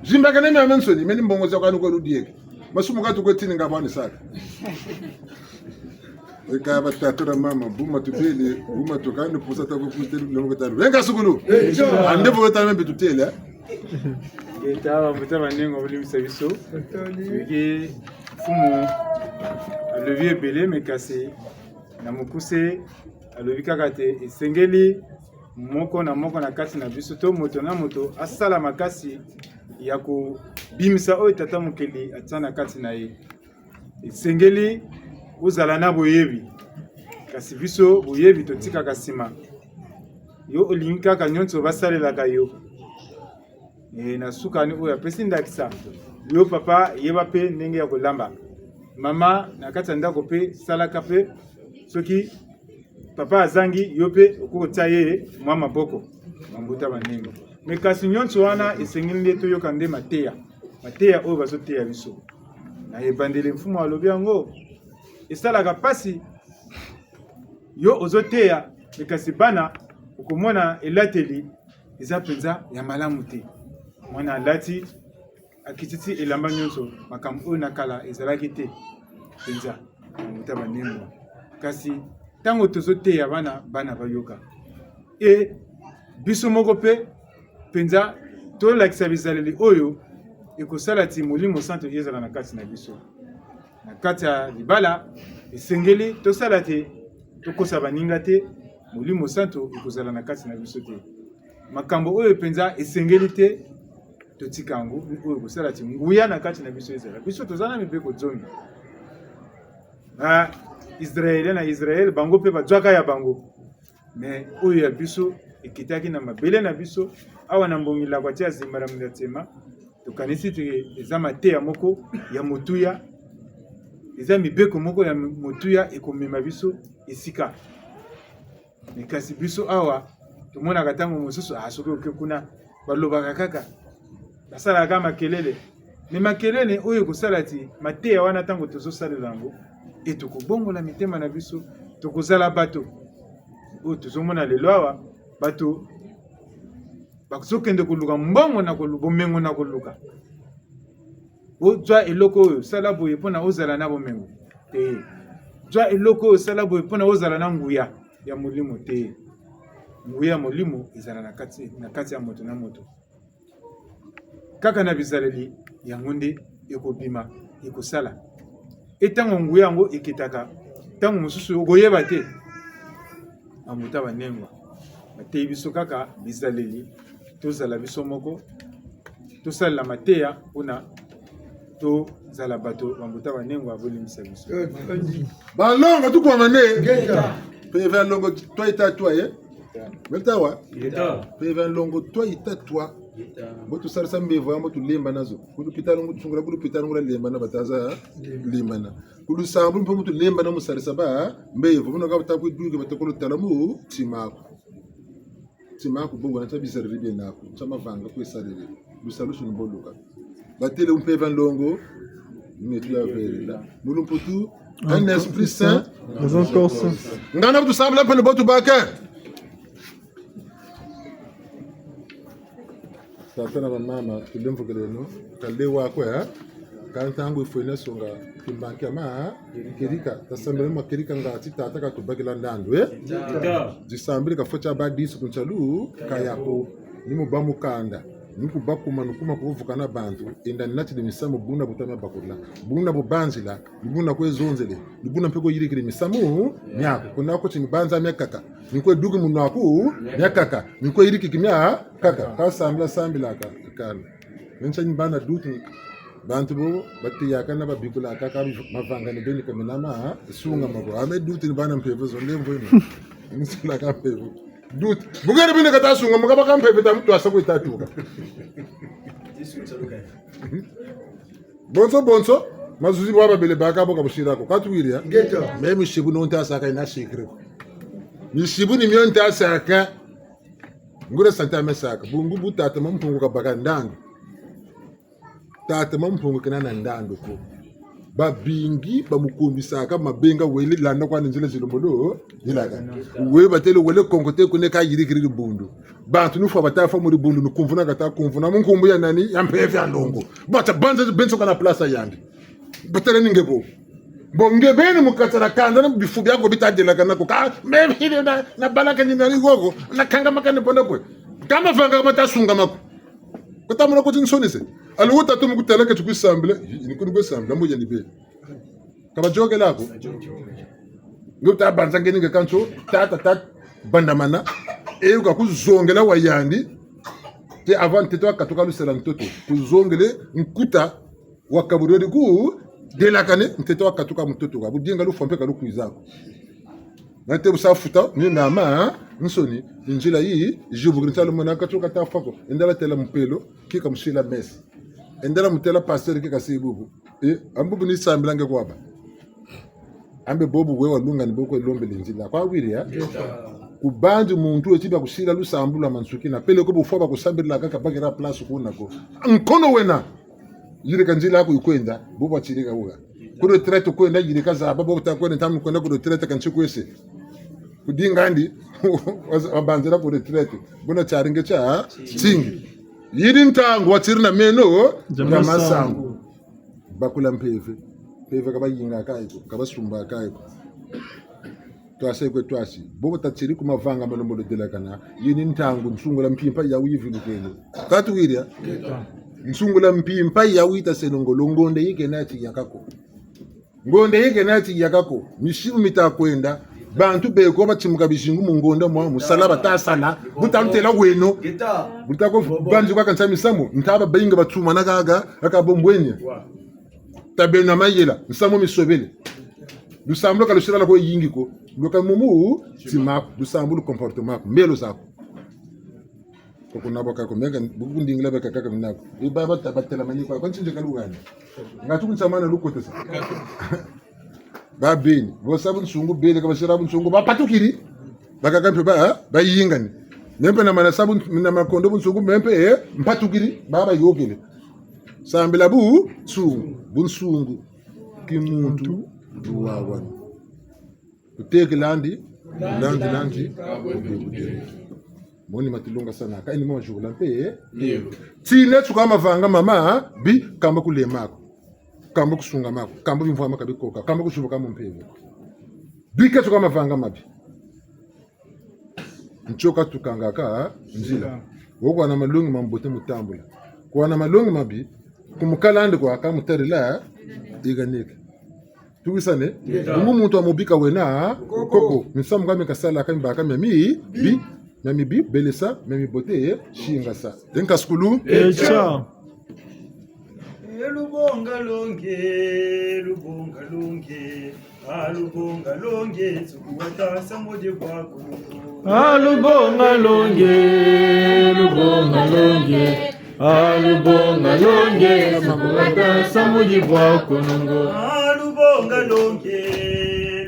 Zimbakane miamiansoni, meni mbongo za kwani kwa ludieke. Masumu ka tukwe tini nga bwani saka. Eka batata na mama, bu matubele, bu matukani pusa ta kukutelu na mukutelu. Venga sukulu. Ande bu kutelu mbi tutele, eh? Ngeta, bambuta banengo, bolimbisa biso. Toyoki mfumu alobi ebele, mais kasi na mokuse alobi kaka te esengeli moko na moko na kati na biso to moto na moto asala makasi ya kobimisa oyo Tata Mokeli atia na kati na ye. Esengeli ozala na boyebi. Kasi biso boyebi totikaka nsima. Yo olingi kaka nyonso basalelaka yo. E, na suka ni oyo apesi ndakisa. Yo papa, yeba mpe ndenge ya kolamba. Mama, na kati ya ndako mpe salaka mpe soki papa azangi, yo mpe okoki kotia ye mwa maboko. Bambuta banengo. Mais kasi nyonso wana esengeli nde toyoka nde mateya. Mateya oyo bazoteya biso. Na ebandeli mfumu alobi yango, esalaka mpasi, yo ozoteya, mais kasi bana, okomona elateli eza mpenza ya malamu te. Mwana alati, akitisi elamba nyonso, makambo oyo na kala ezalaki te mpenza, bambuta banengo. Kasi ntango tozoteya bana, bana bayoka. E biso moko mpe mpenza tolakisa bizaleli oyo ekosala ti Molimo Santu ezala na kati na biso. Na kati ya libala, esengeli tosala te, tokosa baninga te, Molimo Santu ekozala na kati na biso te. Makambo oyo mpenza esengeli te, totika yango, oyo ekosala ti nguya na kati na biso ezala. Biso toza na mibeko zomi. Ba Israélien na Israël, bango mpe bazwaka ya bango. Mais oyo ya biso ekitaki na mabele na biso, awa na Mbongi Lakwa ti ya Zimbala Mwinda Tsema, tokanisi te eza mateya moko ya motuya, eza mibeko moko ya motuya ekomema biso esika. Mais kasi biso awa, tomonaka ntango mosusu, ah, soki oke kuna, balobaka kaka, basalaka makelele. Mais makelele oyo ekosala ti mateya wana, ntango tozosalela yango, e tokobongola mitema na biso, tokozala bato oyo tozomona lelo awa, bato bazokende koluka mbongo na kolu-, bomengo na koluka. Ozwa eloko oyo, sala boye mpo na ozala na bomengo. Te. Zwa eloko oyo, sala boye mpo na ozala na nguya ya Molimo. Te. Nguya ya Molimo ezala na kati, na kati ya moto na moto. Kaka na bizaleli, yango nde ekobima, ekosala. E ntango nguya yango ekitaka, ntango mosusu okoyeba te. Bambuta banengwa, bateyi biso kaka bizaleli, tozala biso moko, tosalela mateya mpo na tozala bato, bambuta banengwa, bolimbisa biso. Balongo tukwamane. Ngeta. Mpeve ya nlongo twa yita twa, eh? Ngeta wa? Ngeta. Mpeve ya nlongo twa yita twa. Ngeta. Mbo tusarisa mbevo ya mbo tulemba nazo. Ku lupitalu ngu tusungula, ku lupitalu ngu lemba na bataza lemba na. Ku lusambulu mpe mbo tulemba na mu sarisa ba mbevo. Muna ka bata kwiduka, bata kolo tala mu tima aku. Tima aku bongo na tia bizarre bien aku. Tia mavanga kwe sarire. Lusalusu ni mbo luka. Batêle mpeve ya nlongo, neto ya velela. Mu lumputu, un esprit saint, dans un corps saint. Ngana tusambila mpe ni bo tubaka. Tata na bamama, tulemvokeleno, kale wakwe, eh? Ka ntangu yifwene songa, timbangi tia ma, kedika, tasambila ma kedika ngati tata katubakila ndandu, eh? Tata. Disambili kafwa tia ba dix ku ntialu, kaya ko. Ni mu bâ mukanda, ni ku bâ kuma, ni kuma ku vukana bantu, enda natila misamu buna bu ta mia bakula, buna bu banzila, ni buna kwe zonzele, ni buna mpe kwe yirikiri misamu miaku. Kuna ko ti ni banza miakaka, ni kwe duki munu aku miakaka, ni kwe yirikiki miakaka. Ka sambila, sambilaka, kana. Mensa ni bana duti, bantu bo, batiyaka na babikulaka, ka mavanga ni beni ka mena ma, sunga mako. Ame duti ni bana mpeve zo, nde mvweno. Ni sila ka mpeve. Duti. Bu keri bine kata sunga, mu kabaka mpeve ta muntu asa kwe tatuka. Bonso, bonso, mazuzi bwa babele baka bo ka busila ko. Ka tuwiri ya? Ngeta. Me misibu no nta saka yina secret ko. Misibu ni mio nta saka. Nguria sa nta me saka. Bungu bu tata Mampungu kabaka ndandu. Tata Mampungu kena na ndandu ko. Babingi bamukumbisaka, mabenga wele landa kwandi nzila zilembolo yilakana. We batêle wele konkote kuna kayirikiri dibundu. Bantu ni fwa bata fwa mu dibundu, ni kumvuna kata kumvuna mu nkumbu ya nani? Ya mpeve ya nlongo. Bata banza benso kana place yandi. Batêle ni nge bo. Bo nge beni mu kati dia kanda na bifu biaku bita delakana ko. Ka, me hile na, na balaka ni nani koko, na kanga makani bona kwe. Ka mavanga mata sunga mako. Kata mona ko ti nsoni se. Alu wuta tu mu kutala ke ti kwe sambila, ni kuni kwe sambila, mbo yandi be. Ka bayôkela ko. Nge wuta banza nge ni nge kanso, tata, tata, bandamana. E wu ka kuzongela wa yandi. Te avant ntete wakatuka lusela ntoto. Kuzongele nkuta wa kabureri ku delakane, ntete wakatuka mutoto ka. Bu dinga lufwa mpe ka lukwiza ko. Na te bu sa futa, ni nama, nsoni, nzila yi, zibukiri nsalu mona katuka ta fwa ko. Enda la têla mpelo, kika musila messe. Enda la mutêla pasteur kika si bubu. E, ambubu ni sambila nge kwa ba. Ambe bobu we walunga ni bo kwe lombele nzila. Kwa wiri ya? Kubanzi muntu weti bia kusila lusambulu lwa mansukina. Peleko bu fwa bakusambilila kaka bakira place kuna ko. Nkono wena. Yirika nzila aku yikwenda, bobu watirika wuka. Ku retraite kwenda, yirika zaba, bobu ta kwenda, ntamu kwenda ku retraite kansi kwese. Kudinga ndi, wabanzila ku retraite. Buna tiari nge tia, tingi. Yiri ntangu, watiri na meno, ya masangu. Bakula mpeve. Mpeve ka bayingaka yi ko, ka basumbaka yi ko. Twasi kwe twasi. Bobo tatiri ku mavanga malembolo delakana. Yi ni ntangu nsungula mpimpa yawu yivilukeno. Ka tuwiri ya? Nsungula mpimpa yawu yitaseno ngolo, ngonda yi kena ti yaka ko. Ngonda yi kena ti yaka ko. Misiku mita kwenda. Bantu beko batimuka bizingu mu ngonda mwa, mu sala bata sala. Bu ta lutêla weno. Bu ta ko banzi kwa kansa misamu. Nta ba bayinga batsumana kaka, kaka bo mbwenia. Tabeno na mayela, misamu misobele. Lusambulu ka lusila lwa ko yingi ko. Lweka mu mutima aku, lusambulu comportement aku, mbelo zaku. Koko na bo kaka, meka, bu kundingila beka kaka mina ko. Iba bata batela mani kwa, kwa nsinje ka lugani. Nga tuku nsamana lukotesa. Babeni, bo sa bunsungu bele, ka basila bunsungu, bapatukiri. Bakaka mpe ba, ha? Bayingani. Me mpe namana sa bu, namana kondo bunsungu, me mpe, eh, mpatukiri, ba bayokele. Sambila bunsungu, bunsungu. Kimuntu luwawanu. Kutekela ndi, landi, landi, moni matulongasanaka, eni mwa jugula mpe, eh? Tina tuka mavanga mamabi, kamba kulema ko, kamba kusunga ko, kamba bimvwama ka bikoka, kamba kuzibuka mu mpeve. Bika tuka mavanga mabi. Ntioka tukangaka nzila. Wo kwa na malongi mambote mu tambula. Kwa na malongi mabi, ku mukala ndi kwa ka mutarila, iganike. Tuwisane? Bungu muntu wa mubika wena, koko. Misamu ka mi kasalaka, mi baka miamibi, miamibi, belesa, miamibote, singasa. Denka sukulu? Echa. E lubonga longe, lubonga longe. A lubonga longe, nsuku wata nsamu di bwa konongo. A lubonga longe, lubonga longe. A lubonga longe, nsuku wata nsamu di bwa konongo. A lubonga longe,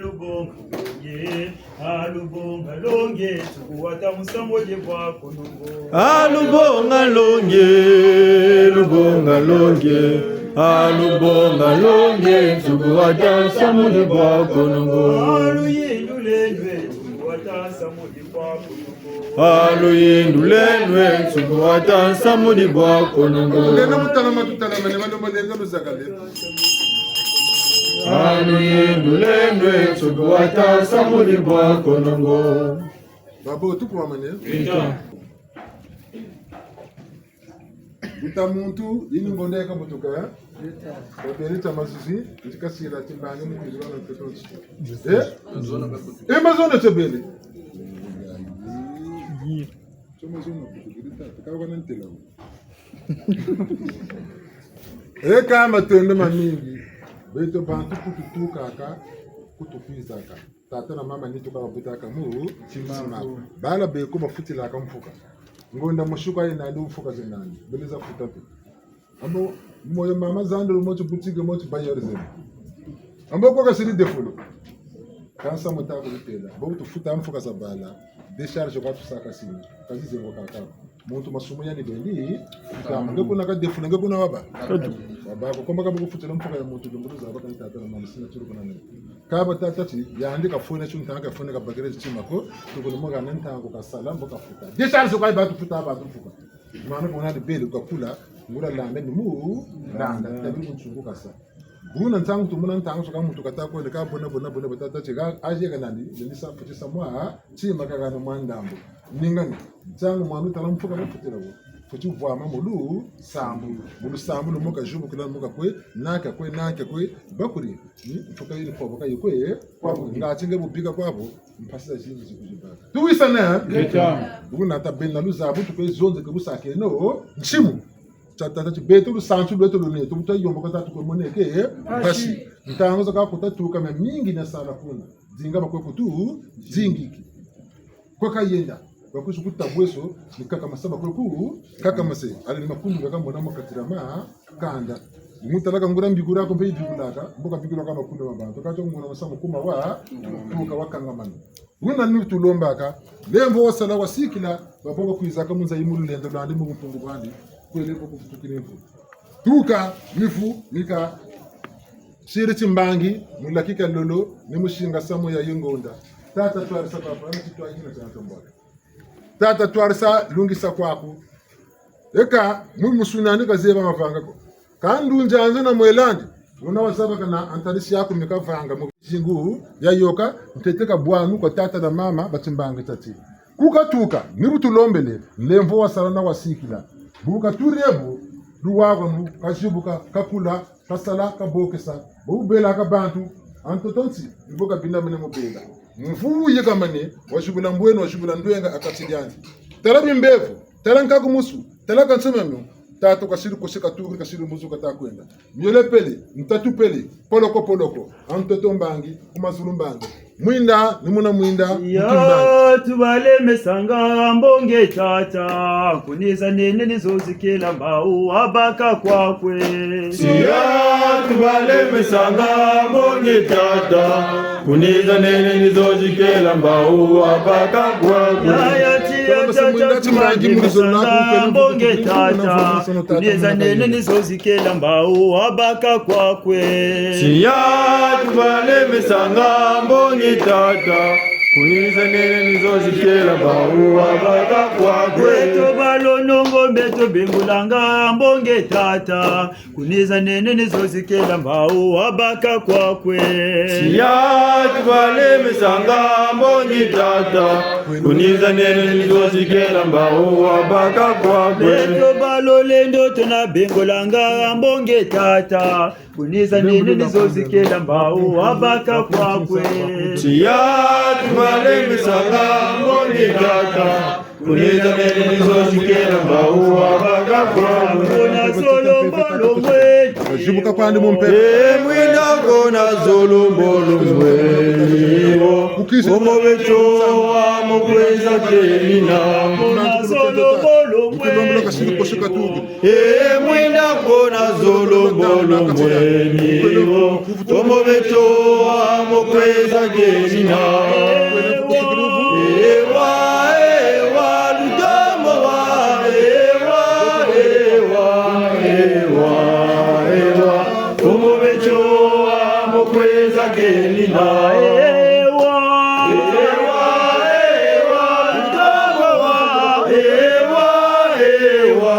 lubonga longe. A lubonga longe, nsuku wata nsamu di bwa konongo. A lubonga longe, lubonga longe. A lubonga longe, nsuku wata nsamu di bwa konongo. A luyindulenu e, nsuku wata nsamu di bwa konongo. A luyindulenu e, nsuku wata nsamu di bwa konongo. Lenda mutalama, tutalamane, malomba lenda luzakale. A luyindulenu e, nsuku wata nsamu di bwa konongo. Babo, tukwamane. Vita. Buta muntu, yini ngonda ya kabutuka, eh? Babele tia mazuzi, nti kasila timbangi mu kwizula na mpeto nti. Eh? E mazona tebele. Tio mazona kutukiri tata, kawa na ntela. Eka matondo mamingi, beto bantu kututukaka, kutukwizaka. Tata na mama nitu ka babutaka mu ntima. Bala beko bafutilaka mfuka. Ngonda mosi ka yena nandi mfuka ze nandi. Bele za futa mpe. Ambo, moyo mama zandolo mo ti boutique mo ti bailleur zena. Ambo ko kasiri défaut. Kansi mo ta kulutêla. Bo tufuta mfuka za bala. Décharge kwa tusaka sina. Kazi zengo kaka. Muntu masumu yandi bendi, kama nge kuna ka défaut, nge kuna wabâ. Wabâ ko, komba ka bo kufutila mfuka ya muntu, lumbu luzaba ka ni tata na mama, sina tulu kuna ne. Ka ba tata ti, yandi kafwene tio ntangu, kafwene kabakiri tima ko, tukulu mo hana ntangu kasala, mbo kafuta. Décharge kwa ba tufuta, ba tufuta. Mwana kuna di bele kakula, nguria landa ni mu, landa, tabi ku nsungu kasa. Buna ntangu tumona ntangu soka muntu kata kwenda ka bona, bona, bona, batata ti ka, aje ka nandi, nandi sa, fweti sa mwa, tima ka hana mwa ndambu. Ningani, ntangu mwana tala mfuka mufutila wo. Fweti vwama mu lusambulu. Mu lusambulu mo kazibukila mo kakwe, na kakwe, na kakwe, bakuri. Hmm? Mfuka yiri kwa baka yikwe, kwa bu, ngati nge bubika kwa bu, mpasi zazingi zikuzibaka. Tuwisane, eh? Ngeta. Buna tabena luzabu tukwe zonze ke busakeno, nsimu. Tia tata ti beto lusansu lweto lune, tu buta yomboka tatu kwe moneke, eh? Mpasi. Mpasi. Ntangu zakaka kuta tuka miamingi na sala kuna. Zinga bakwe kutu, zingiki. Kwe kayenda, bakwizi kuta bweso, ni kaka masa bakwe ku, kaka mase. Allez ni makundu kaka mona makatira ma, kanda. Ni mutala ka nguria mbikula ko mpe yibikula ka, mbo kabikula ka makundu ma bantu. Ka tio nguria masa mukuma wa, tuka wakangamana. Wuna ni tulombaka, lemvo wasala wasikila, babo bakwizaka mu nza yi mu lulendo lwandi mu bumpungu bwandi, kwele ko kufutukini mvu. Tuka, mivu, mika, siri timbangi, mu lakika lolo, ni mu singa samu ya yi ngonda. Tata twarisa papa, na titwa yina tia ntombole. Tata twarisa lungisa kwaku. Eka, mu musuna ni kazeba mavanga ko. Ka ndunzi anza na mwelandi, wuna wazaba kana antalisi yaku mi kavanga mu zingu ya yoka, ntete ka bwanu kwa tata na mama, ba timbangi tati. Ku katuka, ni bu tulombele, lemvo wasala na wasikila. Bu katuri ebu, luwawanu, kazibuka, kakula, kasala, kabokesa, bo bubelaka bantu, a ntoto nsi, ni bo kabinda mene mu bela. Mvu yekamane, wazibula mbweno, wazibula ndwenga, a kati diandi. Tala bimbevo, tala nkakumusu, tala kansemeno, tatu kasiri kose katukiri, kasiri mbuzu kata kwenda. Miole pele, ntatu pele, poloko poloko, a ntoto mbangi, ku mazulu mbangi. Mwinda, ni muna mwinda, mutu mbangi. Ya, tubalemesanga mbonge tata, kuniza nene ni zo zikela mbawu wabaka kwakwe. Siya, tubalemesanga mbonge tata, kuniza nene ni zo zikela mbawu wabaka kwakwe. Ya, ya, tiya, tata, Mbongi tata, kuniza nene ni zo zikela mbawu wabaka kwakwe. Tiya tubalemesanga mbongi tata, kuniza nene ni zo zikela mbawu wabaka kwakwe. Beto balonongo beto bengulanga mbongi tata, kuniza nene ni zo zikela mbawu wabaka kwakwe. Tiya tubalemesanga mbongi tata, kuniza nene ni zo zikela mbawu wabaka kwakwe. Beto balolendo tuna bengulanga mbongi tata, kuniza nene ni zo zikela mbawu wabaka kwakwe. Tiya tubalemesanga mbongi tata, kuniza nene ni zo zikela mbawu wabaka kwakwe. Ngona zolo mbolo mweni. Zibuka kwandi mu mpeve. E mwinda ngona zolo mbolo mweni wo. Mfumu beto wa mu kwiza kenina. Ngona zolo mbolo mweni. E mwinda ngona zolo mbolo mweni wo. Mfumu beto wa mu kwiza kenina. Ewa, ewa, lutomo wa, ewa, ewa, ewa, ewa. Mfumu beto wa mu kwiza kenina. Ewa, ewa, ewa, lutomo wa, ewa, ewa,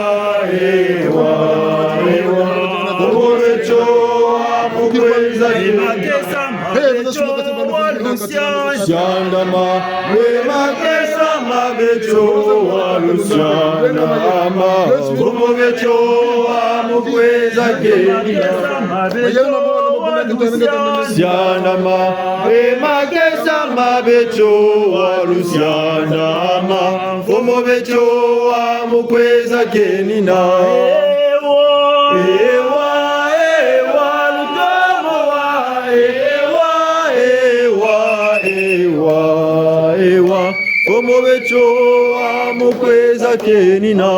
ewa, ewa. Mfumu beto wa mu kwiza kenina. Siandama, we makesa ma beto wa lusiandama. Mfumu beto wa mu kwiza kenina. Siandama, we makesa ma beto wa lusiandama. Mfumu beto wa mu kwiza kenina. Ewa, ewa, lutomo wa, ewa, ewa, ewa, ewa. Mfumu beto wa mu kwiza kenina.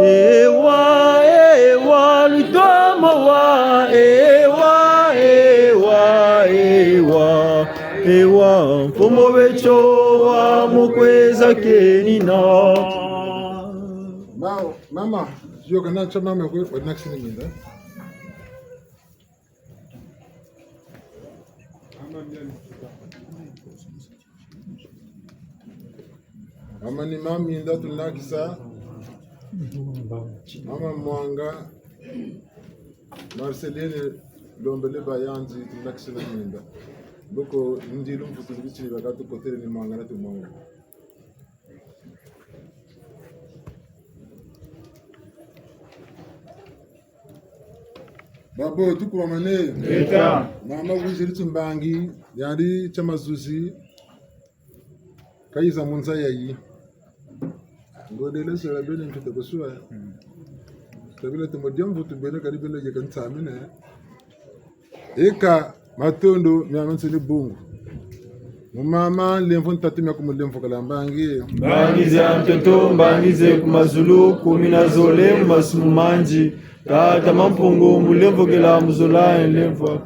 Ewa, ewa, lutomo wa, ewa, ewa, ewa, ewa. Mfumu beto wa mu kwiza kenina. Ma-, mama, yo kana cha mama kwe, wa nakisi ni minda. Mama ni mama minda tunakisa. Mama Mwanga, Marceline Lombele Bayanzi tunakisa na minda. Boko ndilu mfutu ni bichi bakatu kotele ni Mwanga na tu Mwanga. Babo, tukuwamane. Ngeta. Mama wiziri timbangi, yandi tia mazuzi, kayiza mu nza yayi. Ngodele sela bene mfite kusuwa. Tabila tumo dia mvutu bene kadi bene yeka nsamine. Eka, matondo, miamiansoni bungu. Mu mama, nlemvo ntatu mia kumulemvokela mbangi. Mbangi za ntoto, mbangi ze ku mazulu, kumi na zole, mu masumu mandi. Tata Mampungu, mulemvokela mu zola ye nlemvo.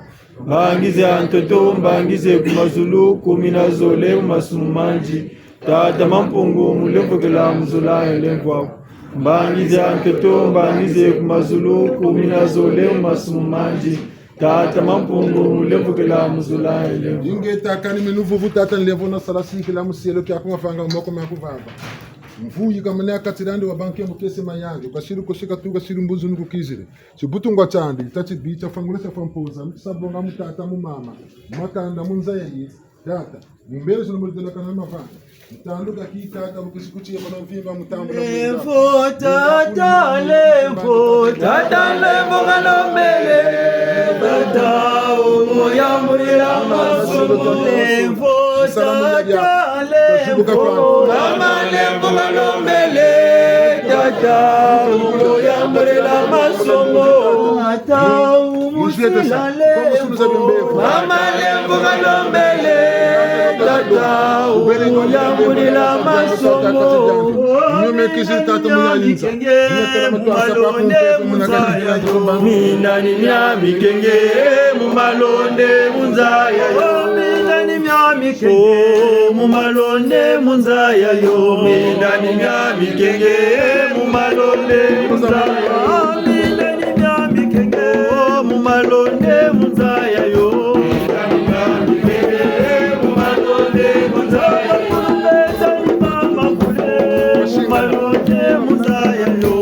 Mbangi za ntoto, mbangi ze ku mazulu, kumi na zole, mu masumu mandi. Tata Mampungu, mulemvokela mu zola ye nlemvo. Mbangi za ntoto, mbangi ze ku mazulu, kumi na zole, mu masumu mandi. Tata Mampungu, mulemvokela mu zola ye nlemvo. Ingeta kani minu vuvu tata nlemvo na sala sikila mu sielo kia kumavanga moko ma kuvava. Mvuyi kamane akatira ndi wa banke mukese mayangi, kasiru kosika tu kasiru mbuzu nukukizire. Tibutungwa tiandi, tatibi, tiafwangula tiafwampoza, mu tisabonga mu tata mu mama, mu makanda mu nza yayi, tata. Mumbele zulu mulitelakana mavanga. Mutandu kaki tata, mukisi kuti yema na mvimba, mutambu na mvimba. Lemvo, tata, lemvo, tata, lemvo kalombele, tata, umuyambulila masumu. Lemvo, tata, lemvo, mama, lemvo kalombele, tata, umuyambulila masumu. Tata, umusila lemvo. Mama lemvo kalombele, tata, uyambulila masumu. Nyume kisi tata muyalinza. Nyume kala matuasa pa kumpe, muna kala matuasa pa. Mina ni mia mikenge, mu malonde, mu nza yayo. Mina ni mia Oh, mu malonde mu nza ya yo. Mindani mia mikenge, mu malonde mu nza ya yo. Mindani mia mikenge, oh, mu malonde mu nza ya yo. Mindani mia mikenge, mu malonde mu nza ya yo. Mu malonde mu nza ya yo.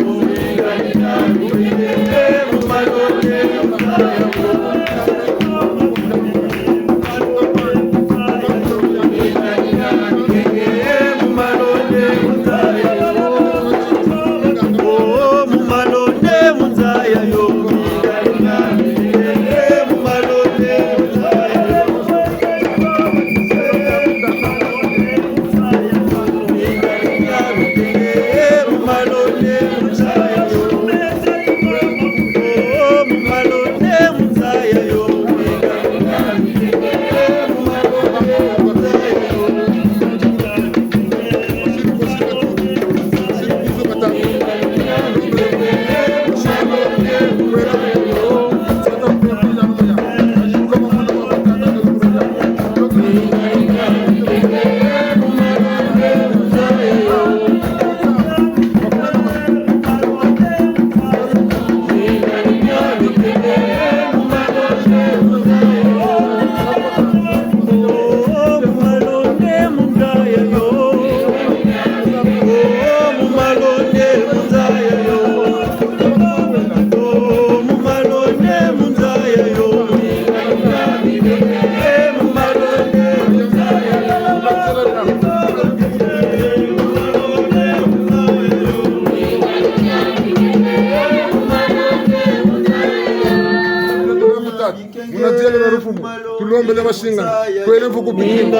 Muna dielo na lufumu, tulombele basingana, kwele mvuku bikini.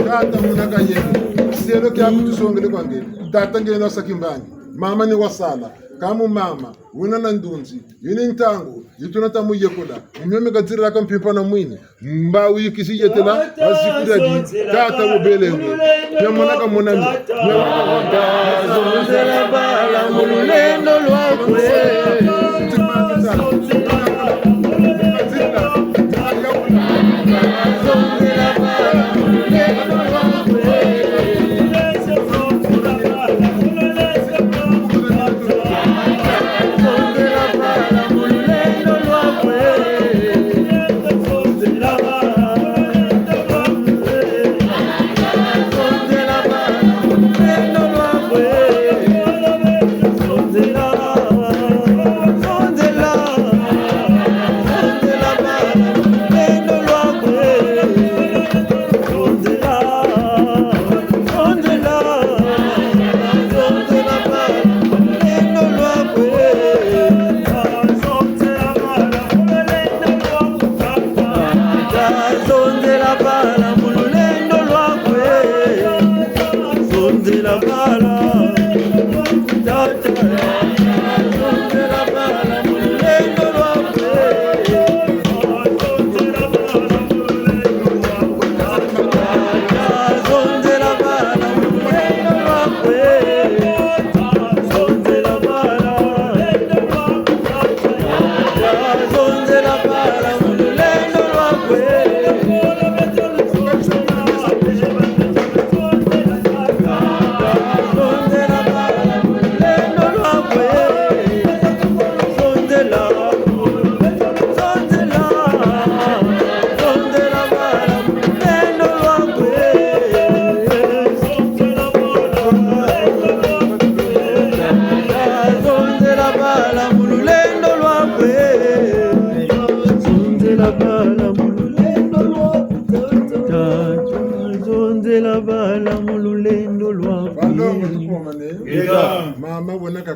Tata, muna kayeni. Selo kia kutusongele kwa ngeni. Tata, ngeni wasa kimbangi. Mama ni wasala. Kamu mama, wena na ndunzi, yini ntangu, yi tuna ta mu yekola. Mio mi kazirila ka mpimpa na mwini. Mba wuyikisi yetela, wa zikuri adi, tata wubelenge. Mia mona ka mona mi. Zonzela bala mu lulendo lwaku.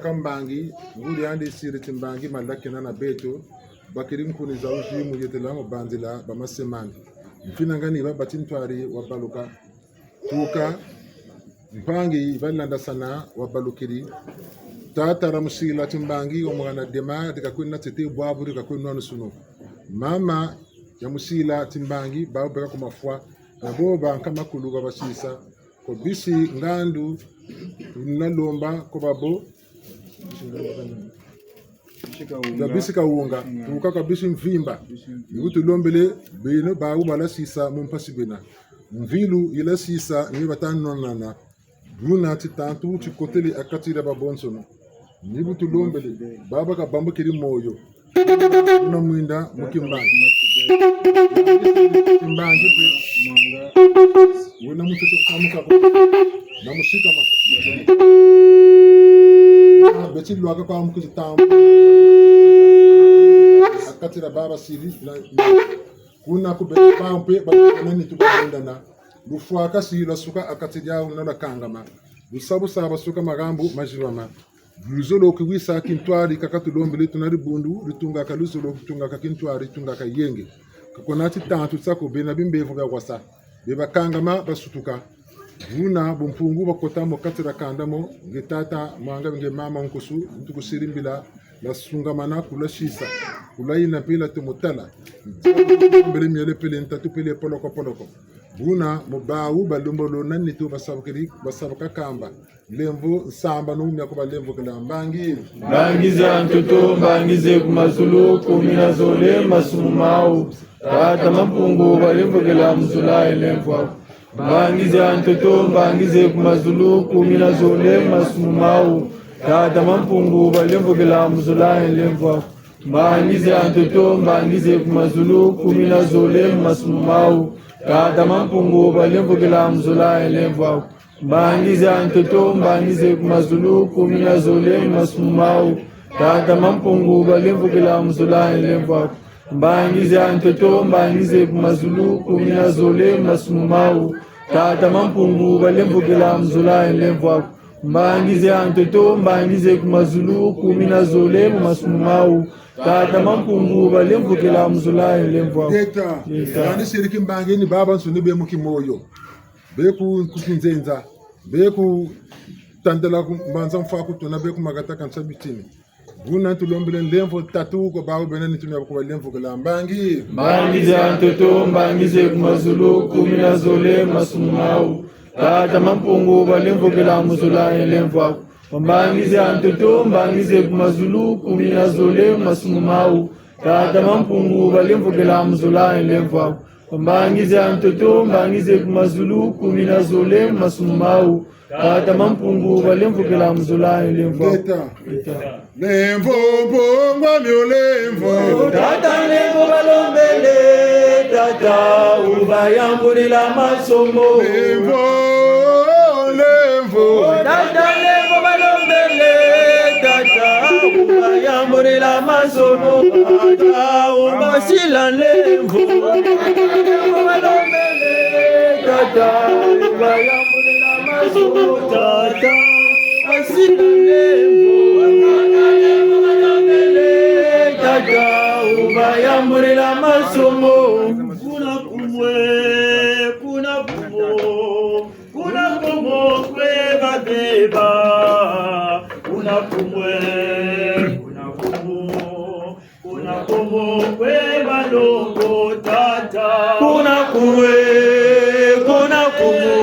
ka mbangi, nguri yandi siri timbangi malakina na beto, bakiri nkuni za wuzi mu yetela mu banzila ba masemani. Mfinangani baba tintwari wabaluka. Tuka, mpangi balandasana wabalukiri. Tata Ramusila timbangi wa mwana dema, dika kwena tete bwabu, dika kwena nusunu. Mama ya Musila timbangi, bawu beka ku mafwa, na bo ba nkama kulu babasisa. Ko bisi ngandu, nalomba ko babo. Ka bisi kawunga, tuka ka bisi mvimba. Ni bu tulombele beno bawu balasisa mu mpasi bena. Mvilu yilasisa ni bata nwanana. Buna titantu tikotele ha kati dia babonsono. Ni bu tulombele, baba kabambukiri moyo. Buna mwinda mu kimbangi. Kimbangi mpe. Wena mutete kukamuka ko. Na musika ma. Beti lwaka kwa mukiti tambu. Ha kati dia baba siri. Kuna ku beti ba mpe, ba nani tu babendana. Lufwakasi lwasuka ha kati diawu na lwakangama. Lusabusa basuka magambu mazibama. Luzolo kiwisa kintwari kaka tulombele tuna dibundu, ditungaka luzolo, ditungaka kintwari, ditungaka yenge. Ka kwena titantu tiaku bena bimbevo bia wasa. Be bakangama basutuka. Buna bumpungu bakota mu kati dia kanda mo, nge tata, mwanga nge mama nkusu, ntukusiri mbila, lwasungamana kulasisa, kulayina mpe lwatomo tala. Mbele miele pele ntatu pele poloko poloko. Buna mu bawu balembolo na nitu basabukiri, basabuka kamba. Lemvo nsambanu miaku balemvokela mbangi. Mbangi ze ha ntoto, mbangi ze ku mazulu, kumi na zole, masumu mawu. Tata Mampungu balemvokela mu zola ye lemvo aku. Mbangi ze ha ntoto, mbangi ze ku mazulu, kumi na zole, masumu mawu. Tata Mampungu balemvokela mu zola ye lemvo aku. Mbangi ze ha ntoto, mbangi ze ku mazulu, kumi na zole, masumu mawu. Tata Mampungu balemvokela mu zola ye lemvo aku. Mbangi ze ha ntoto, mbangi ze ku mazulu, kumi na zole, masumu mawu. Tata Mampungu balemvokela mu zola ye lemvo aku. Mbangi ze ha ntoto, mbangi ze ku mazulu, kumi na zole, masumu mawu. Tata Mampungu balemvokela mu zola ye lemvo aku. Mbangi ze ha ntoto, mbangi ze ku mazulu, kumi na zole, masumu mawu. Tata Mampungu balemvokela mu zola ye lemvo aku. Ngeta. Ngeta. Yandi siri kimbangi ni babansoni be mu kimoyo. Be ku, ku kinzenza. Be ku tandala ku mbanza mfwa ku tuna be ku makata ka nsa bitini. Buna tulombele lemvo tatu kwa bawu bena nitu miaku balemvokela mbangi. Mbangi ze ha ntoto, mbangi ze ku mazulu, kumi na zole, masumu mawu. Tata Mampungu balemvokela mu zola ye lemvo aku. Mbangi ze ha ntoto, mbangi ze ku mazulu, kumi na zole, masumu mawu. Tata Mampungu balemvokela mu zola ye lemvo aku. Mbangi ze ha ntoto, mbangi ze ku mazulu, kumi na zole, masumu mawu. Tata Mampungu balemvokela mu zola ye lemvo aku. Ngeta. Ngeta. Lemvo, mpongwa mio lemvo. Tata lemvo balombele, tata wubayambulila masomo. Lemvo, lemvo. Tata lemvo balombele, tata wubayambulila masomo. Tata wubasila lemvo. Tata lemvo balombele, tata wubayambulila masomo. Tata wubasila lemvo. Tata lemvo balombele, tata wubayambulila masomo. Kuna kumwe, kuna kumwe. Kuna kumwe kwe babeba, kuna kumwe, kuna kumwe, kuna kumwe kwe balongo tata. Kuna kumwe, kuna kumwe,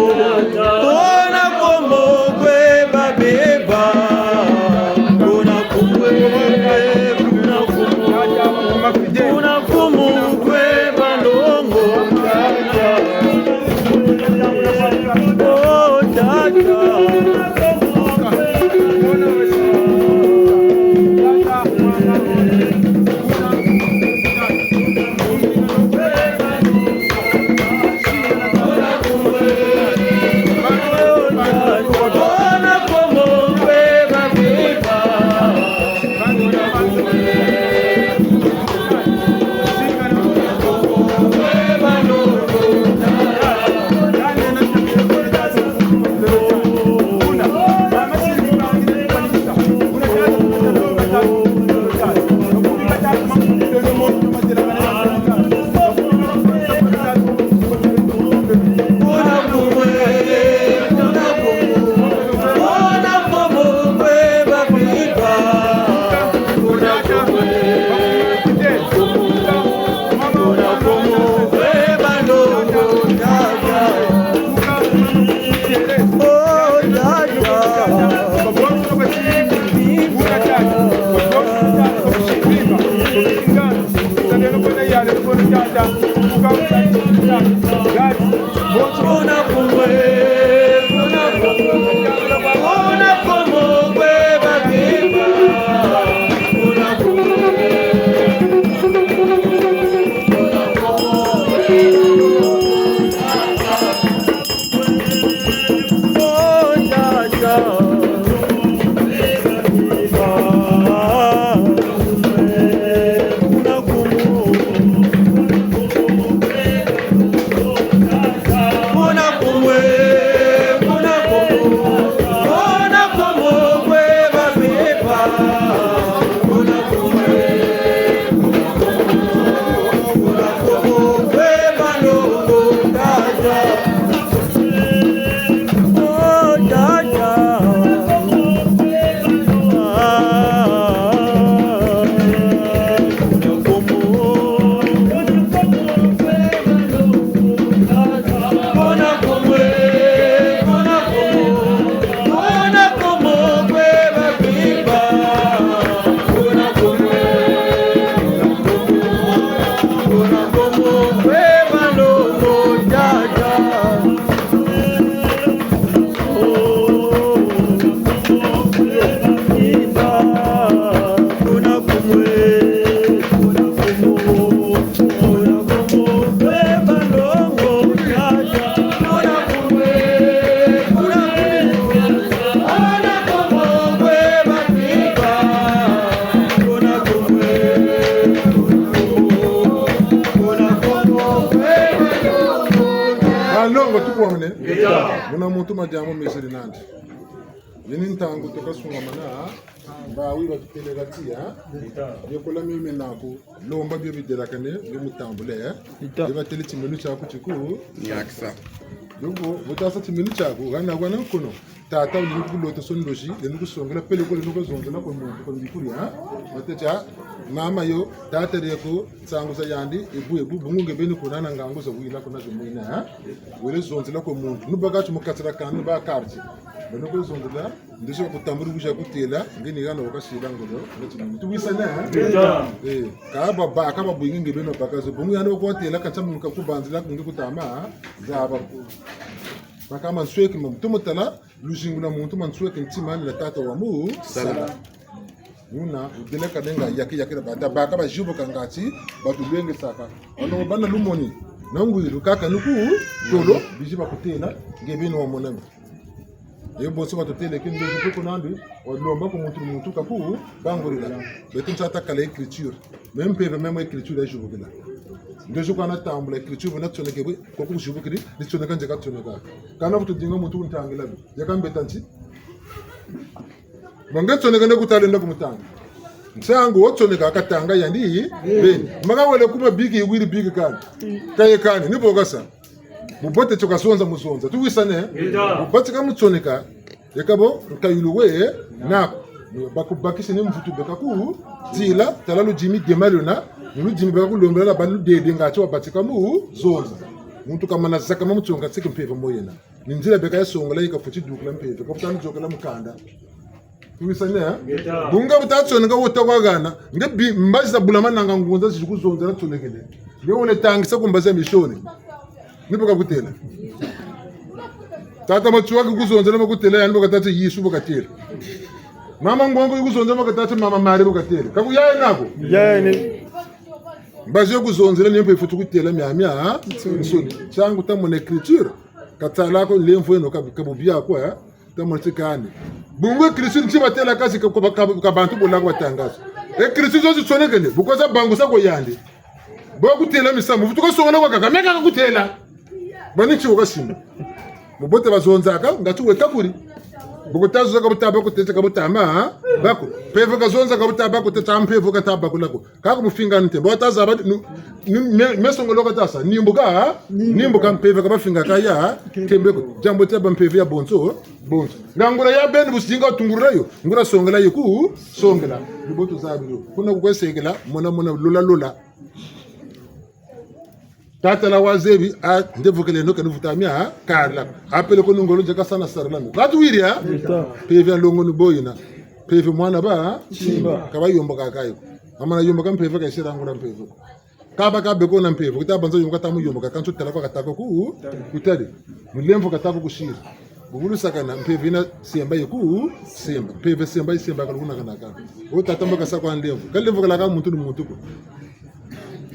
kuna kumwe kwe babeba, kuna kumwe, kuna kumwe, kuna kumwe kwe balongo tata. Alongo, tukwamene. Muna muntu madiambu miziri nandi. Yini ntangu tukasungamana, bawu batutêlele tiya. Yekola meme naku, lomba bio bidelakane, bio mutambule, eh. Ita. Ye batêle timinu tiaku tiku. Yakisa. Donc, bu tasa timinu tiaku, hana wana nkono. Tata, lendi kulotosa ndosi, lendi kusongela peleko, lendi kuzonzela kwe muntu, kwe mbikuri, ha? Batêle tia, mama yo, tata dieko, nsangu za yandi, ebu, ebu, bungu nge beni kuna na ngangu za wila kuna zo mwina, ha? Wele zonzela kwe muntu. Nubaka ti mu kati dia kanda, nubaka quartier. Beno kuzonzela, ndosi kutambula kuza kutêla, nge ni hana wakasila ngolo, nge ti muntu. Tuwisane, ha? Ita. Eh, ka baba, ka babwingi nge beno baka zo. Bungu yandi wakutêla, ka ntia muntu kakubanzila, nge kutama, ha? Zaba ku. Baka mansweki, muntu mutala, luzingu lwa muntu mansweki ntima ni lwa tata wa mu sala. Sala. Nuna, wudelakane nga yaki yaki na bata, baka bazibuka ngati, batulwengesaka. Ono bana lumoni, na ngwilu kaka ni ku, tolo, bizi bakutêla, nge beni wamonami. Ye bonso batutêle ke ndozi kuku nandi, walomba ku muntu muntu kaku, bangurila. Beto nsa takala écriture. Même mpeve, même écriture ya zibukila. Ndozi kwa natambula écriture, bu natsoneke bwe, kwa kuzibukiri, nitsoneka nzeka tsoneka. Kana vutu dinga muntu kuntangila bi. Yaka mbeta nti? Manga tsoneka ne kutalenda kumutanga. Nsangu watsoneka katanga yandi, beni. Manga wele kuma biki, wiri biki kani. Kaye kani, ni bo kasa. Bubote tio kazonza muzonza. Tuwisane? Ita. Bubote ka mutsoneka. Eka bo, nkayulu we, naku. Bakubakisi ni mvutu beka ku, tila, tala ludimi dema lwena, ni ludimi beka kulombela lwa bani ludede ngati wabatika mu, zonza. Muntu kamana zakama mu tsonga tsiki mpeve mo yena. Ni nzila beka yasongela yika fweti dukila mpeve, ka futani zokela mukanda. Tuwisane, eh? Ngeta. Bunga bu tatsoneka wuta kwa hana, nge bi, mbazi za bulama nanga ngunza zizi kuzonzela tsonekele. Nge wele tangisa ku mbazi ya misioni. Ni bo kakutêla. Tata Matsoua ki kuzonzela bakutêla, yandi bo katâ ti Yezu bo katêla. Mama Ngongo ki kuzonzela bakatâ ti Mama Marie bo katêla. Ka ku yaye nako? Yaye ni. Mbazi ya kuzonzela ni mpe fweti kutêla miamia, ha? Nsoni. Nsangu tamona écriture. Katala ko lemvo eno ka, ka bubia ko, ha? Tamona ti kani. Bungu écriture nti batêla kasi ka, ka, ka, ka bantu bola ko batangasa. Écriture zo zitsonekene, bu ko za bangusa ko yandi. Bo kutêla misamu, vutuka songela kwa kaka, meka kakutêla. Bani nti wakasimba. Bubote bazonzaka, ngati weta kuri. Bu kata zonza ka bu ta ba ku tete ka bu ta ma, ha? Baku. Mpeve ka zonza ka bu ta ba ku tete, mpeve ka ta ba ku lako. Ka ku mu finga nte. Bu kata zaba, nu, nu, me, meso ngolo kata sa. Nimbuka, ha? Nimbuka mpeve ka ba finga ka ya, ha? Kembe ko. Diambu tia ba mpeve ya bonso, bonso. Nga nguria ya beni bu singa tungurula yo. Nguria songela yo ku, songela. Ni bo tu zabi yo. Kuna ku kwe sekela, mona, mona, lola, lola. Tata la wazebi, a, ndevokeleno kani vuta mia, a, kala. A peleko ni ngolo nzeka sana sarila no. Katu wiri, a? Mpeve ya nlongo ni bo yina. Mpeve mwana ba, a? Simba. Ka ba yomboka kayo. Amana yomboka mpeve ka yisira nguria mpeve. Ka ba ka beko na mpeve. Ku ta banza yomboka ta mu yomboka. Kansi tala kwa kata ko ku, ku tari. Mulemvo kata ko ku siri. Bu vulu sakana, mpeve yina semba yi ku, semba. Mpeve semba yi semba ka lukuna kana ka. O tata mbo kasa kwa nlemvo. Ka nlemvo kala ka muntu ni muntu ko.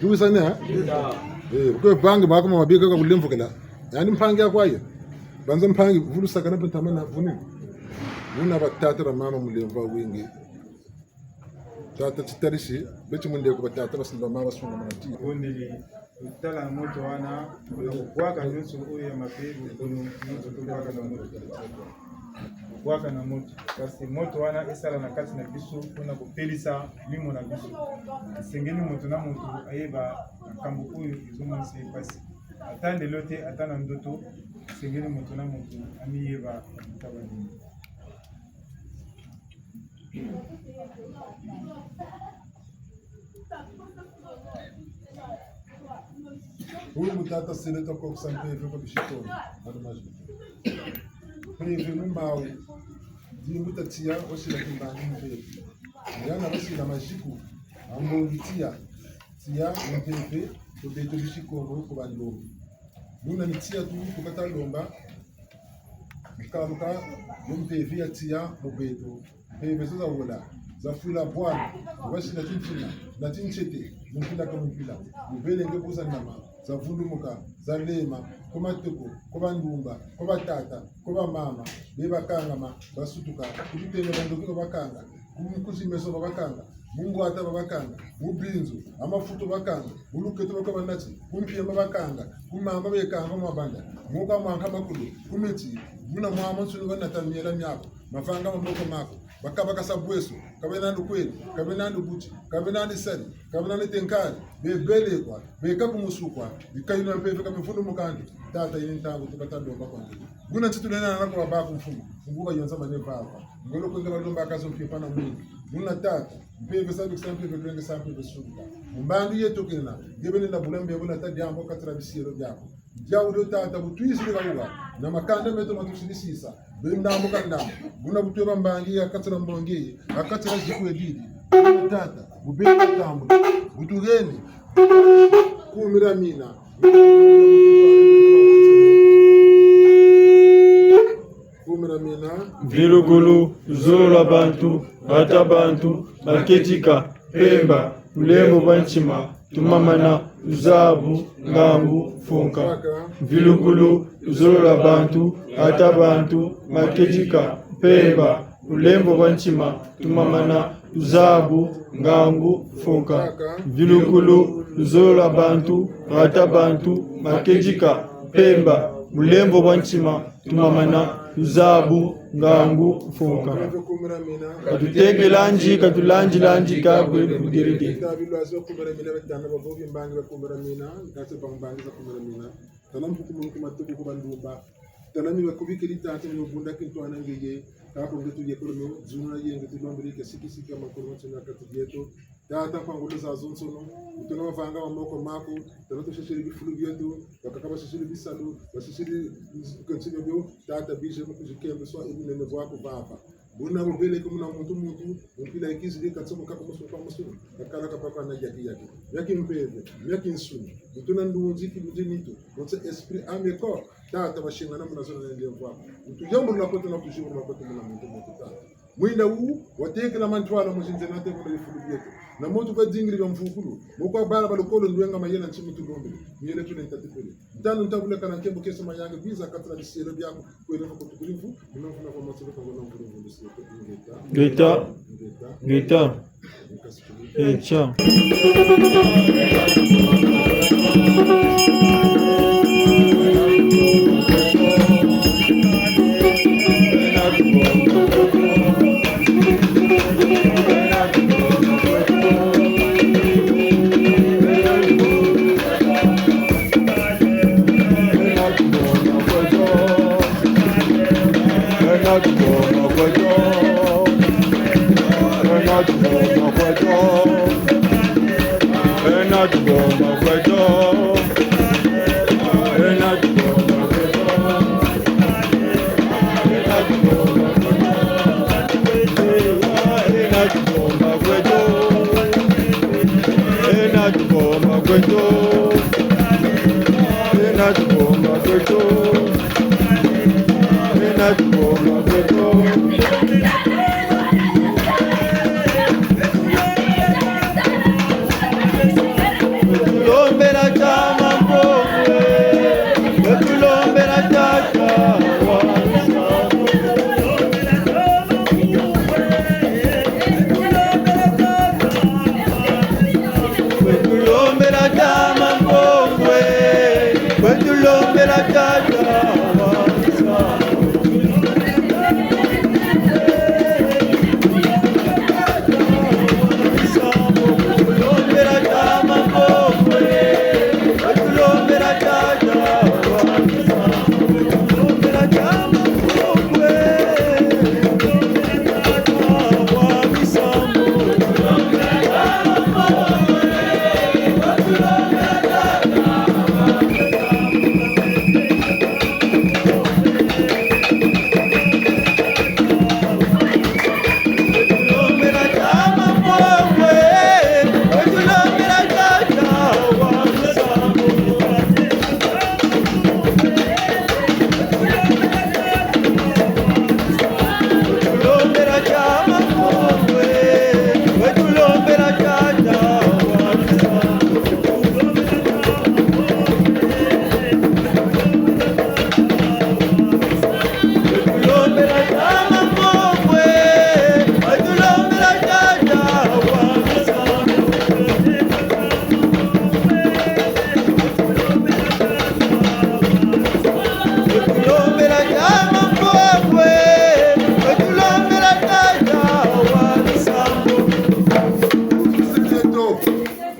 Tuwisane, ha? Eh, kwe mpangi mako mabika ka kulemvokela. Yandi mpangi ya kwa ye. Banza mpangi, vulu sakana mpe ntama na vuni. Muna batata na mama mulemvo wingi. Tata titarisi, beti munde ku batata basimba mama basunga manati. Bondele, tala moto wana, kuna kubwaka nyonso oyo ya mabe, bokono nyonso tobwaka na moto. Bwaka na moto. Kasi moto wana esala na kati na biso mpo na kopelisa limo na biso. Esengeli moto na moto ayeba makambo oyo ezomonisa ye mpasi. Ata ndelo te, ata na ndoto, esengeli moto na moto amiyeba na motaba nini. Oyo mutata sele tokokisa mpeve kwa bisi Kongo, bana maziku. Mpeve mu mbawu, dimbu ta tiya, wasila kimbangi mpeve. Yana basila maziku, ambongi tiya, tiya mpeve, ku beto bisi Kongo, ku bandombi. Muna ni tiya tu, tukata lomba, mukamuka, yo mpeve ya tiya mu beto. Mpeve zo za wola, za fwila bwana, mu basi na tintina, na tintiete, mu mpila ka mu mpila. Mu belenge bu za nama, za vundumuka, za lema, ku matoko, ku bandumba, ku batata, ku bamama, be bakangama, basutuka, ku bitene bandoki babakanga, ku, ku zimeso babakanga, mu ngwata babakanga, mu binzu, ha mafutu bakanga, mu luketo baka banati, ku mpiema bakanga, ku mamba bekanga mu mabanda, mu ka mwanka makulu, ku miti, muna mwamwansoni banata miela miaku, mavanga ma moko maku, bakabakasa bweso, ka bena nandi kweli, ka bena nandi buti, ka bena nandi sari, ka bena nandi tenkari, bebele kwa, beka ku musu kwa, bikayulu na mpeve ka mivundumuka nandi, tata yini ntangu tukata lomba kwa nandi. Buna nti tulenda na kwa baku mfumu, nguba yonza mane baba. Ngolo kwenda balomba kazo mpimpa na mwini. Muna tata, mpeve sa bikisa mpeve lwenge sa mpeve suka. Mbandu yeto kena, nge bene na bula mbe buna ta diambu kati dia bisielo biaku. Diawu dio tata bu twizidi kaluwa, na makanda meto ma tusilisisa. Be ndambu ka ndambu, buna bu tweba mbangi ya kati dia mbongi, ya kati dia ziku edidi. Buna tata, bu beni tambula, bu tugeni. Kumi dia mina. Kumi dia mina. Mvilukulu, luzolo lwa bantu, bata bantu, makedika, mpemba, bulembo bwa ntima, tumamana, luzabu, ngangu, mfunka. Mvilukulu, luzolo lwa bantu, bata bantu, makedika, mpemba, bulembo bwa ntima, tumamana, luzabu, ngangu, mfunka. Mvilukulu, luzolo lwa bantu, bata bantu, makedika, mpemba, bulembo bwa ntima, tumamana, luzabu, ngangu, mfunka. Ka tutekelandi, ka tulandilandi, ka kwe buderede. Tala mpuku munu ku matuku ku bandumba. Tala mi bakubikiri tata ni wabunda kintwana ngeye. Tata nge tuyekolo mio, zuna yenge tulombele ke sikisiki ya makolo matsuna kati dieto. Tata, mpa ngolo zazonsono, utuna mavanga ma moko maku, tala tusisiri bifulu bieto, bakaka basisiri bisalu, basisiri kansi bio, tata bize mu kuzikembe swa ebunene bwaku baba. Buna mubeleke muna muntu muntu, mu mpila yikizidi katsomo kaka musu kwa musu, kakala kapapa na yaki yaki. Yaki mpeve, yaki nsuni, utuna ndunzi ki ndunzi nitu, mu nsi esprit, âme et corps, tata bashingana muna zona nende mvwa. Utuyambula kote na kuzibula kote muna muntu muntu tata. Mwinda wu, watekela mantwala mu zinzena te muna bifulu bieto. Na moto kwa dingiri bia mvukulu, mo kwa bala balukolo ndwenga mayela nsi mutu lombele, miele tule ntati pele. Ntanu ntabula kana nkembo kese mayange, biza katula bisielo biaku, kwele fa kutukuli mvu, muna mvuna kwa matsolo kwa mvuna mvulu mvulu sieto, ingeta. Ngeta. Ingeta. Ngeta. Echa.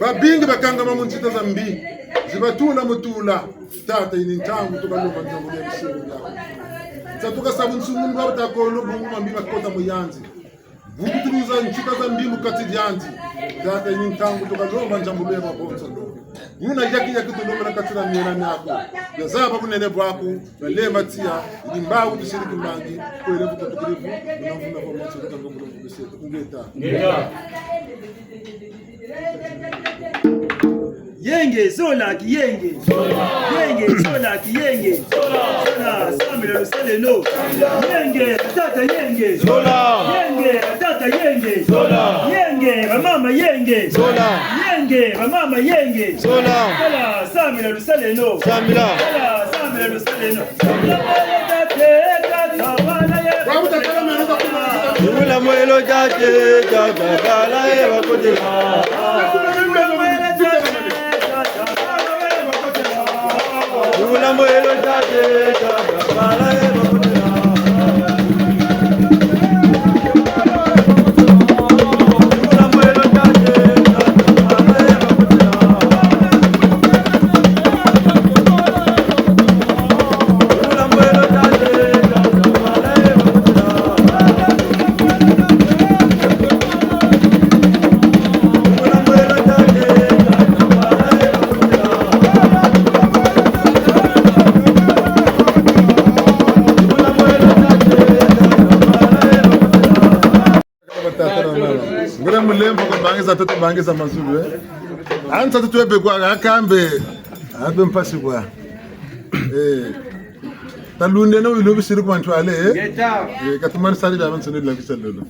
Babingi bakangama mu nzita za mbi, zi batula mu tula. Tata, yi ni ntangu tukalomba nzambululo ya bisengo biaku. Sa tukasa bunsungu bwa butakolo bungu mambi makota mu yandi. Vutuluza nzita za mbi mu kati diandi. Tata, yi ni ntangu tukalomba nzambululo ya babonsono. Buna yaki yaki tulombela kati na miela miaku. Yazaba bunene bwaku, na lema tiya, yi ni mbawu tusiri kimbangi, kwele bututukirivu, buna mvuna kwa motsi lukanga mvuna mvuna setu. Kungeta. Ngeta. Yenge, zola, kiyenge. Yenge, zola, kiyenge. Zola, sambila lusaleno. Yenge, tata, yenge. Zola. Yenge, tata, yenge. Zola. Yenge, bamama, yenge. Zola. Yenge, bamama, yenge. Zola. Zola, sambila lusaleno. Sambila. Zola, sambila lusaleno. Yula mwelo tate, tata, bala ye bakotela. Yula mwelo tate, tata, bala ye bakotela. Yula mwelo tate, tata, bala ye bakotela. Ngure mulemvo kwa bangi za tutu bangi za mazulu, eh. Ansa tutu ebe kwa akambe. Abe mpasi kwa. Eh. Talunde no ilobi siri kwa ntwale, eh. Ngeta. Eh, katumani sari bia bantu ne lakisa lolo.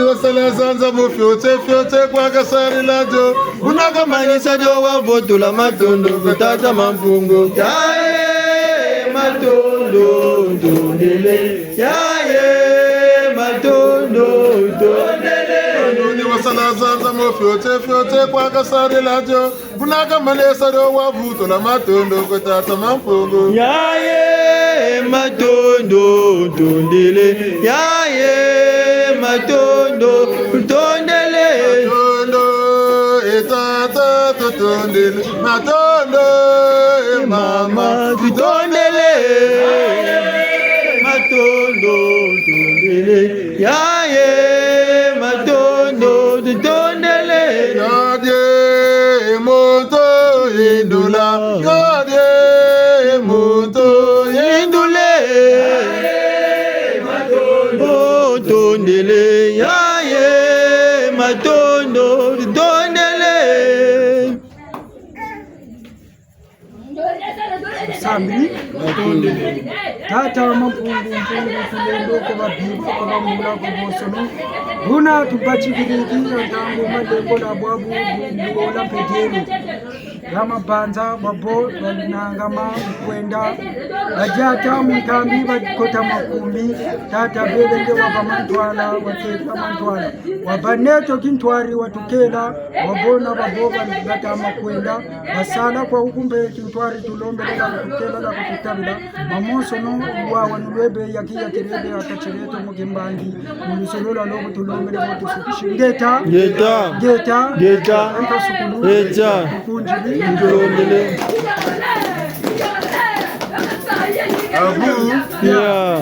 Wasala zanza mu fiote, fiote kwa kasarila dio. Buna kamanisa dio wavutula matondo ku tata Mampungu. Yaye matondo, ntondele. Yaye matondo, ntondele. Nuni wasala zanza mu fiote, fiote kwa kasarila dio. Buna kamanisa dio wavutula matondo ku tata Mampungu. Yaye matondo, ntondele. Yaye matondo, ntondele. Matondo, e tata, tutondele. Matondo, e mama, tutondele. Matondo, ntondele. Yaye matondo, tutondele. Yadie, e mo Yindula, yode, moto, yindule. Oh, tondele, yaye, matondo, tondele. Sambi, tondele. Tata Mampungu, Mpungu, Tulendo, kwa babiba, kwa bamula, kwa bonsono. Buna tubatikiriki, ya ntangu, malembo na bwabu, bu-, buola mpe dielo. Ya mabanza, babo, balinangama, kwenda. Badiata, mu ntambi, bakota makumbi. Tata, bebe nde wabâ mantwala, wateka mantwala. Wabâ neto kintwari, watukela, wabona, babo, ba-, batama kwenda. Basala kwa wuku mpe kintwari, tulombele la kutukela, la kututabila. Mamonsono wawa nulwebe, yaki, yaki lwebe, akatire to mu kimbangi. Mu lusolo lwa lobo tulombele bo tusukisi. Ngeta. Ngeta. Ngeta. Ngeta. Anta sukulu. Ngeta. Tukunjili. Tulombele. Abu. Ya.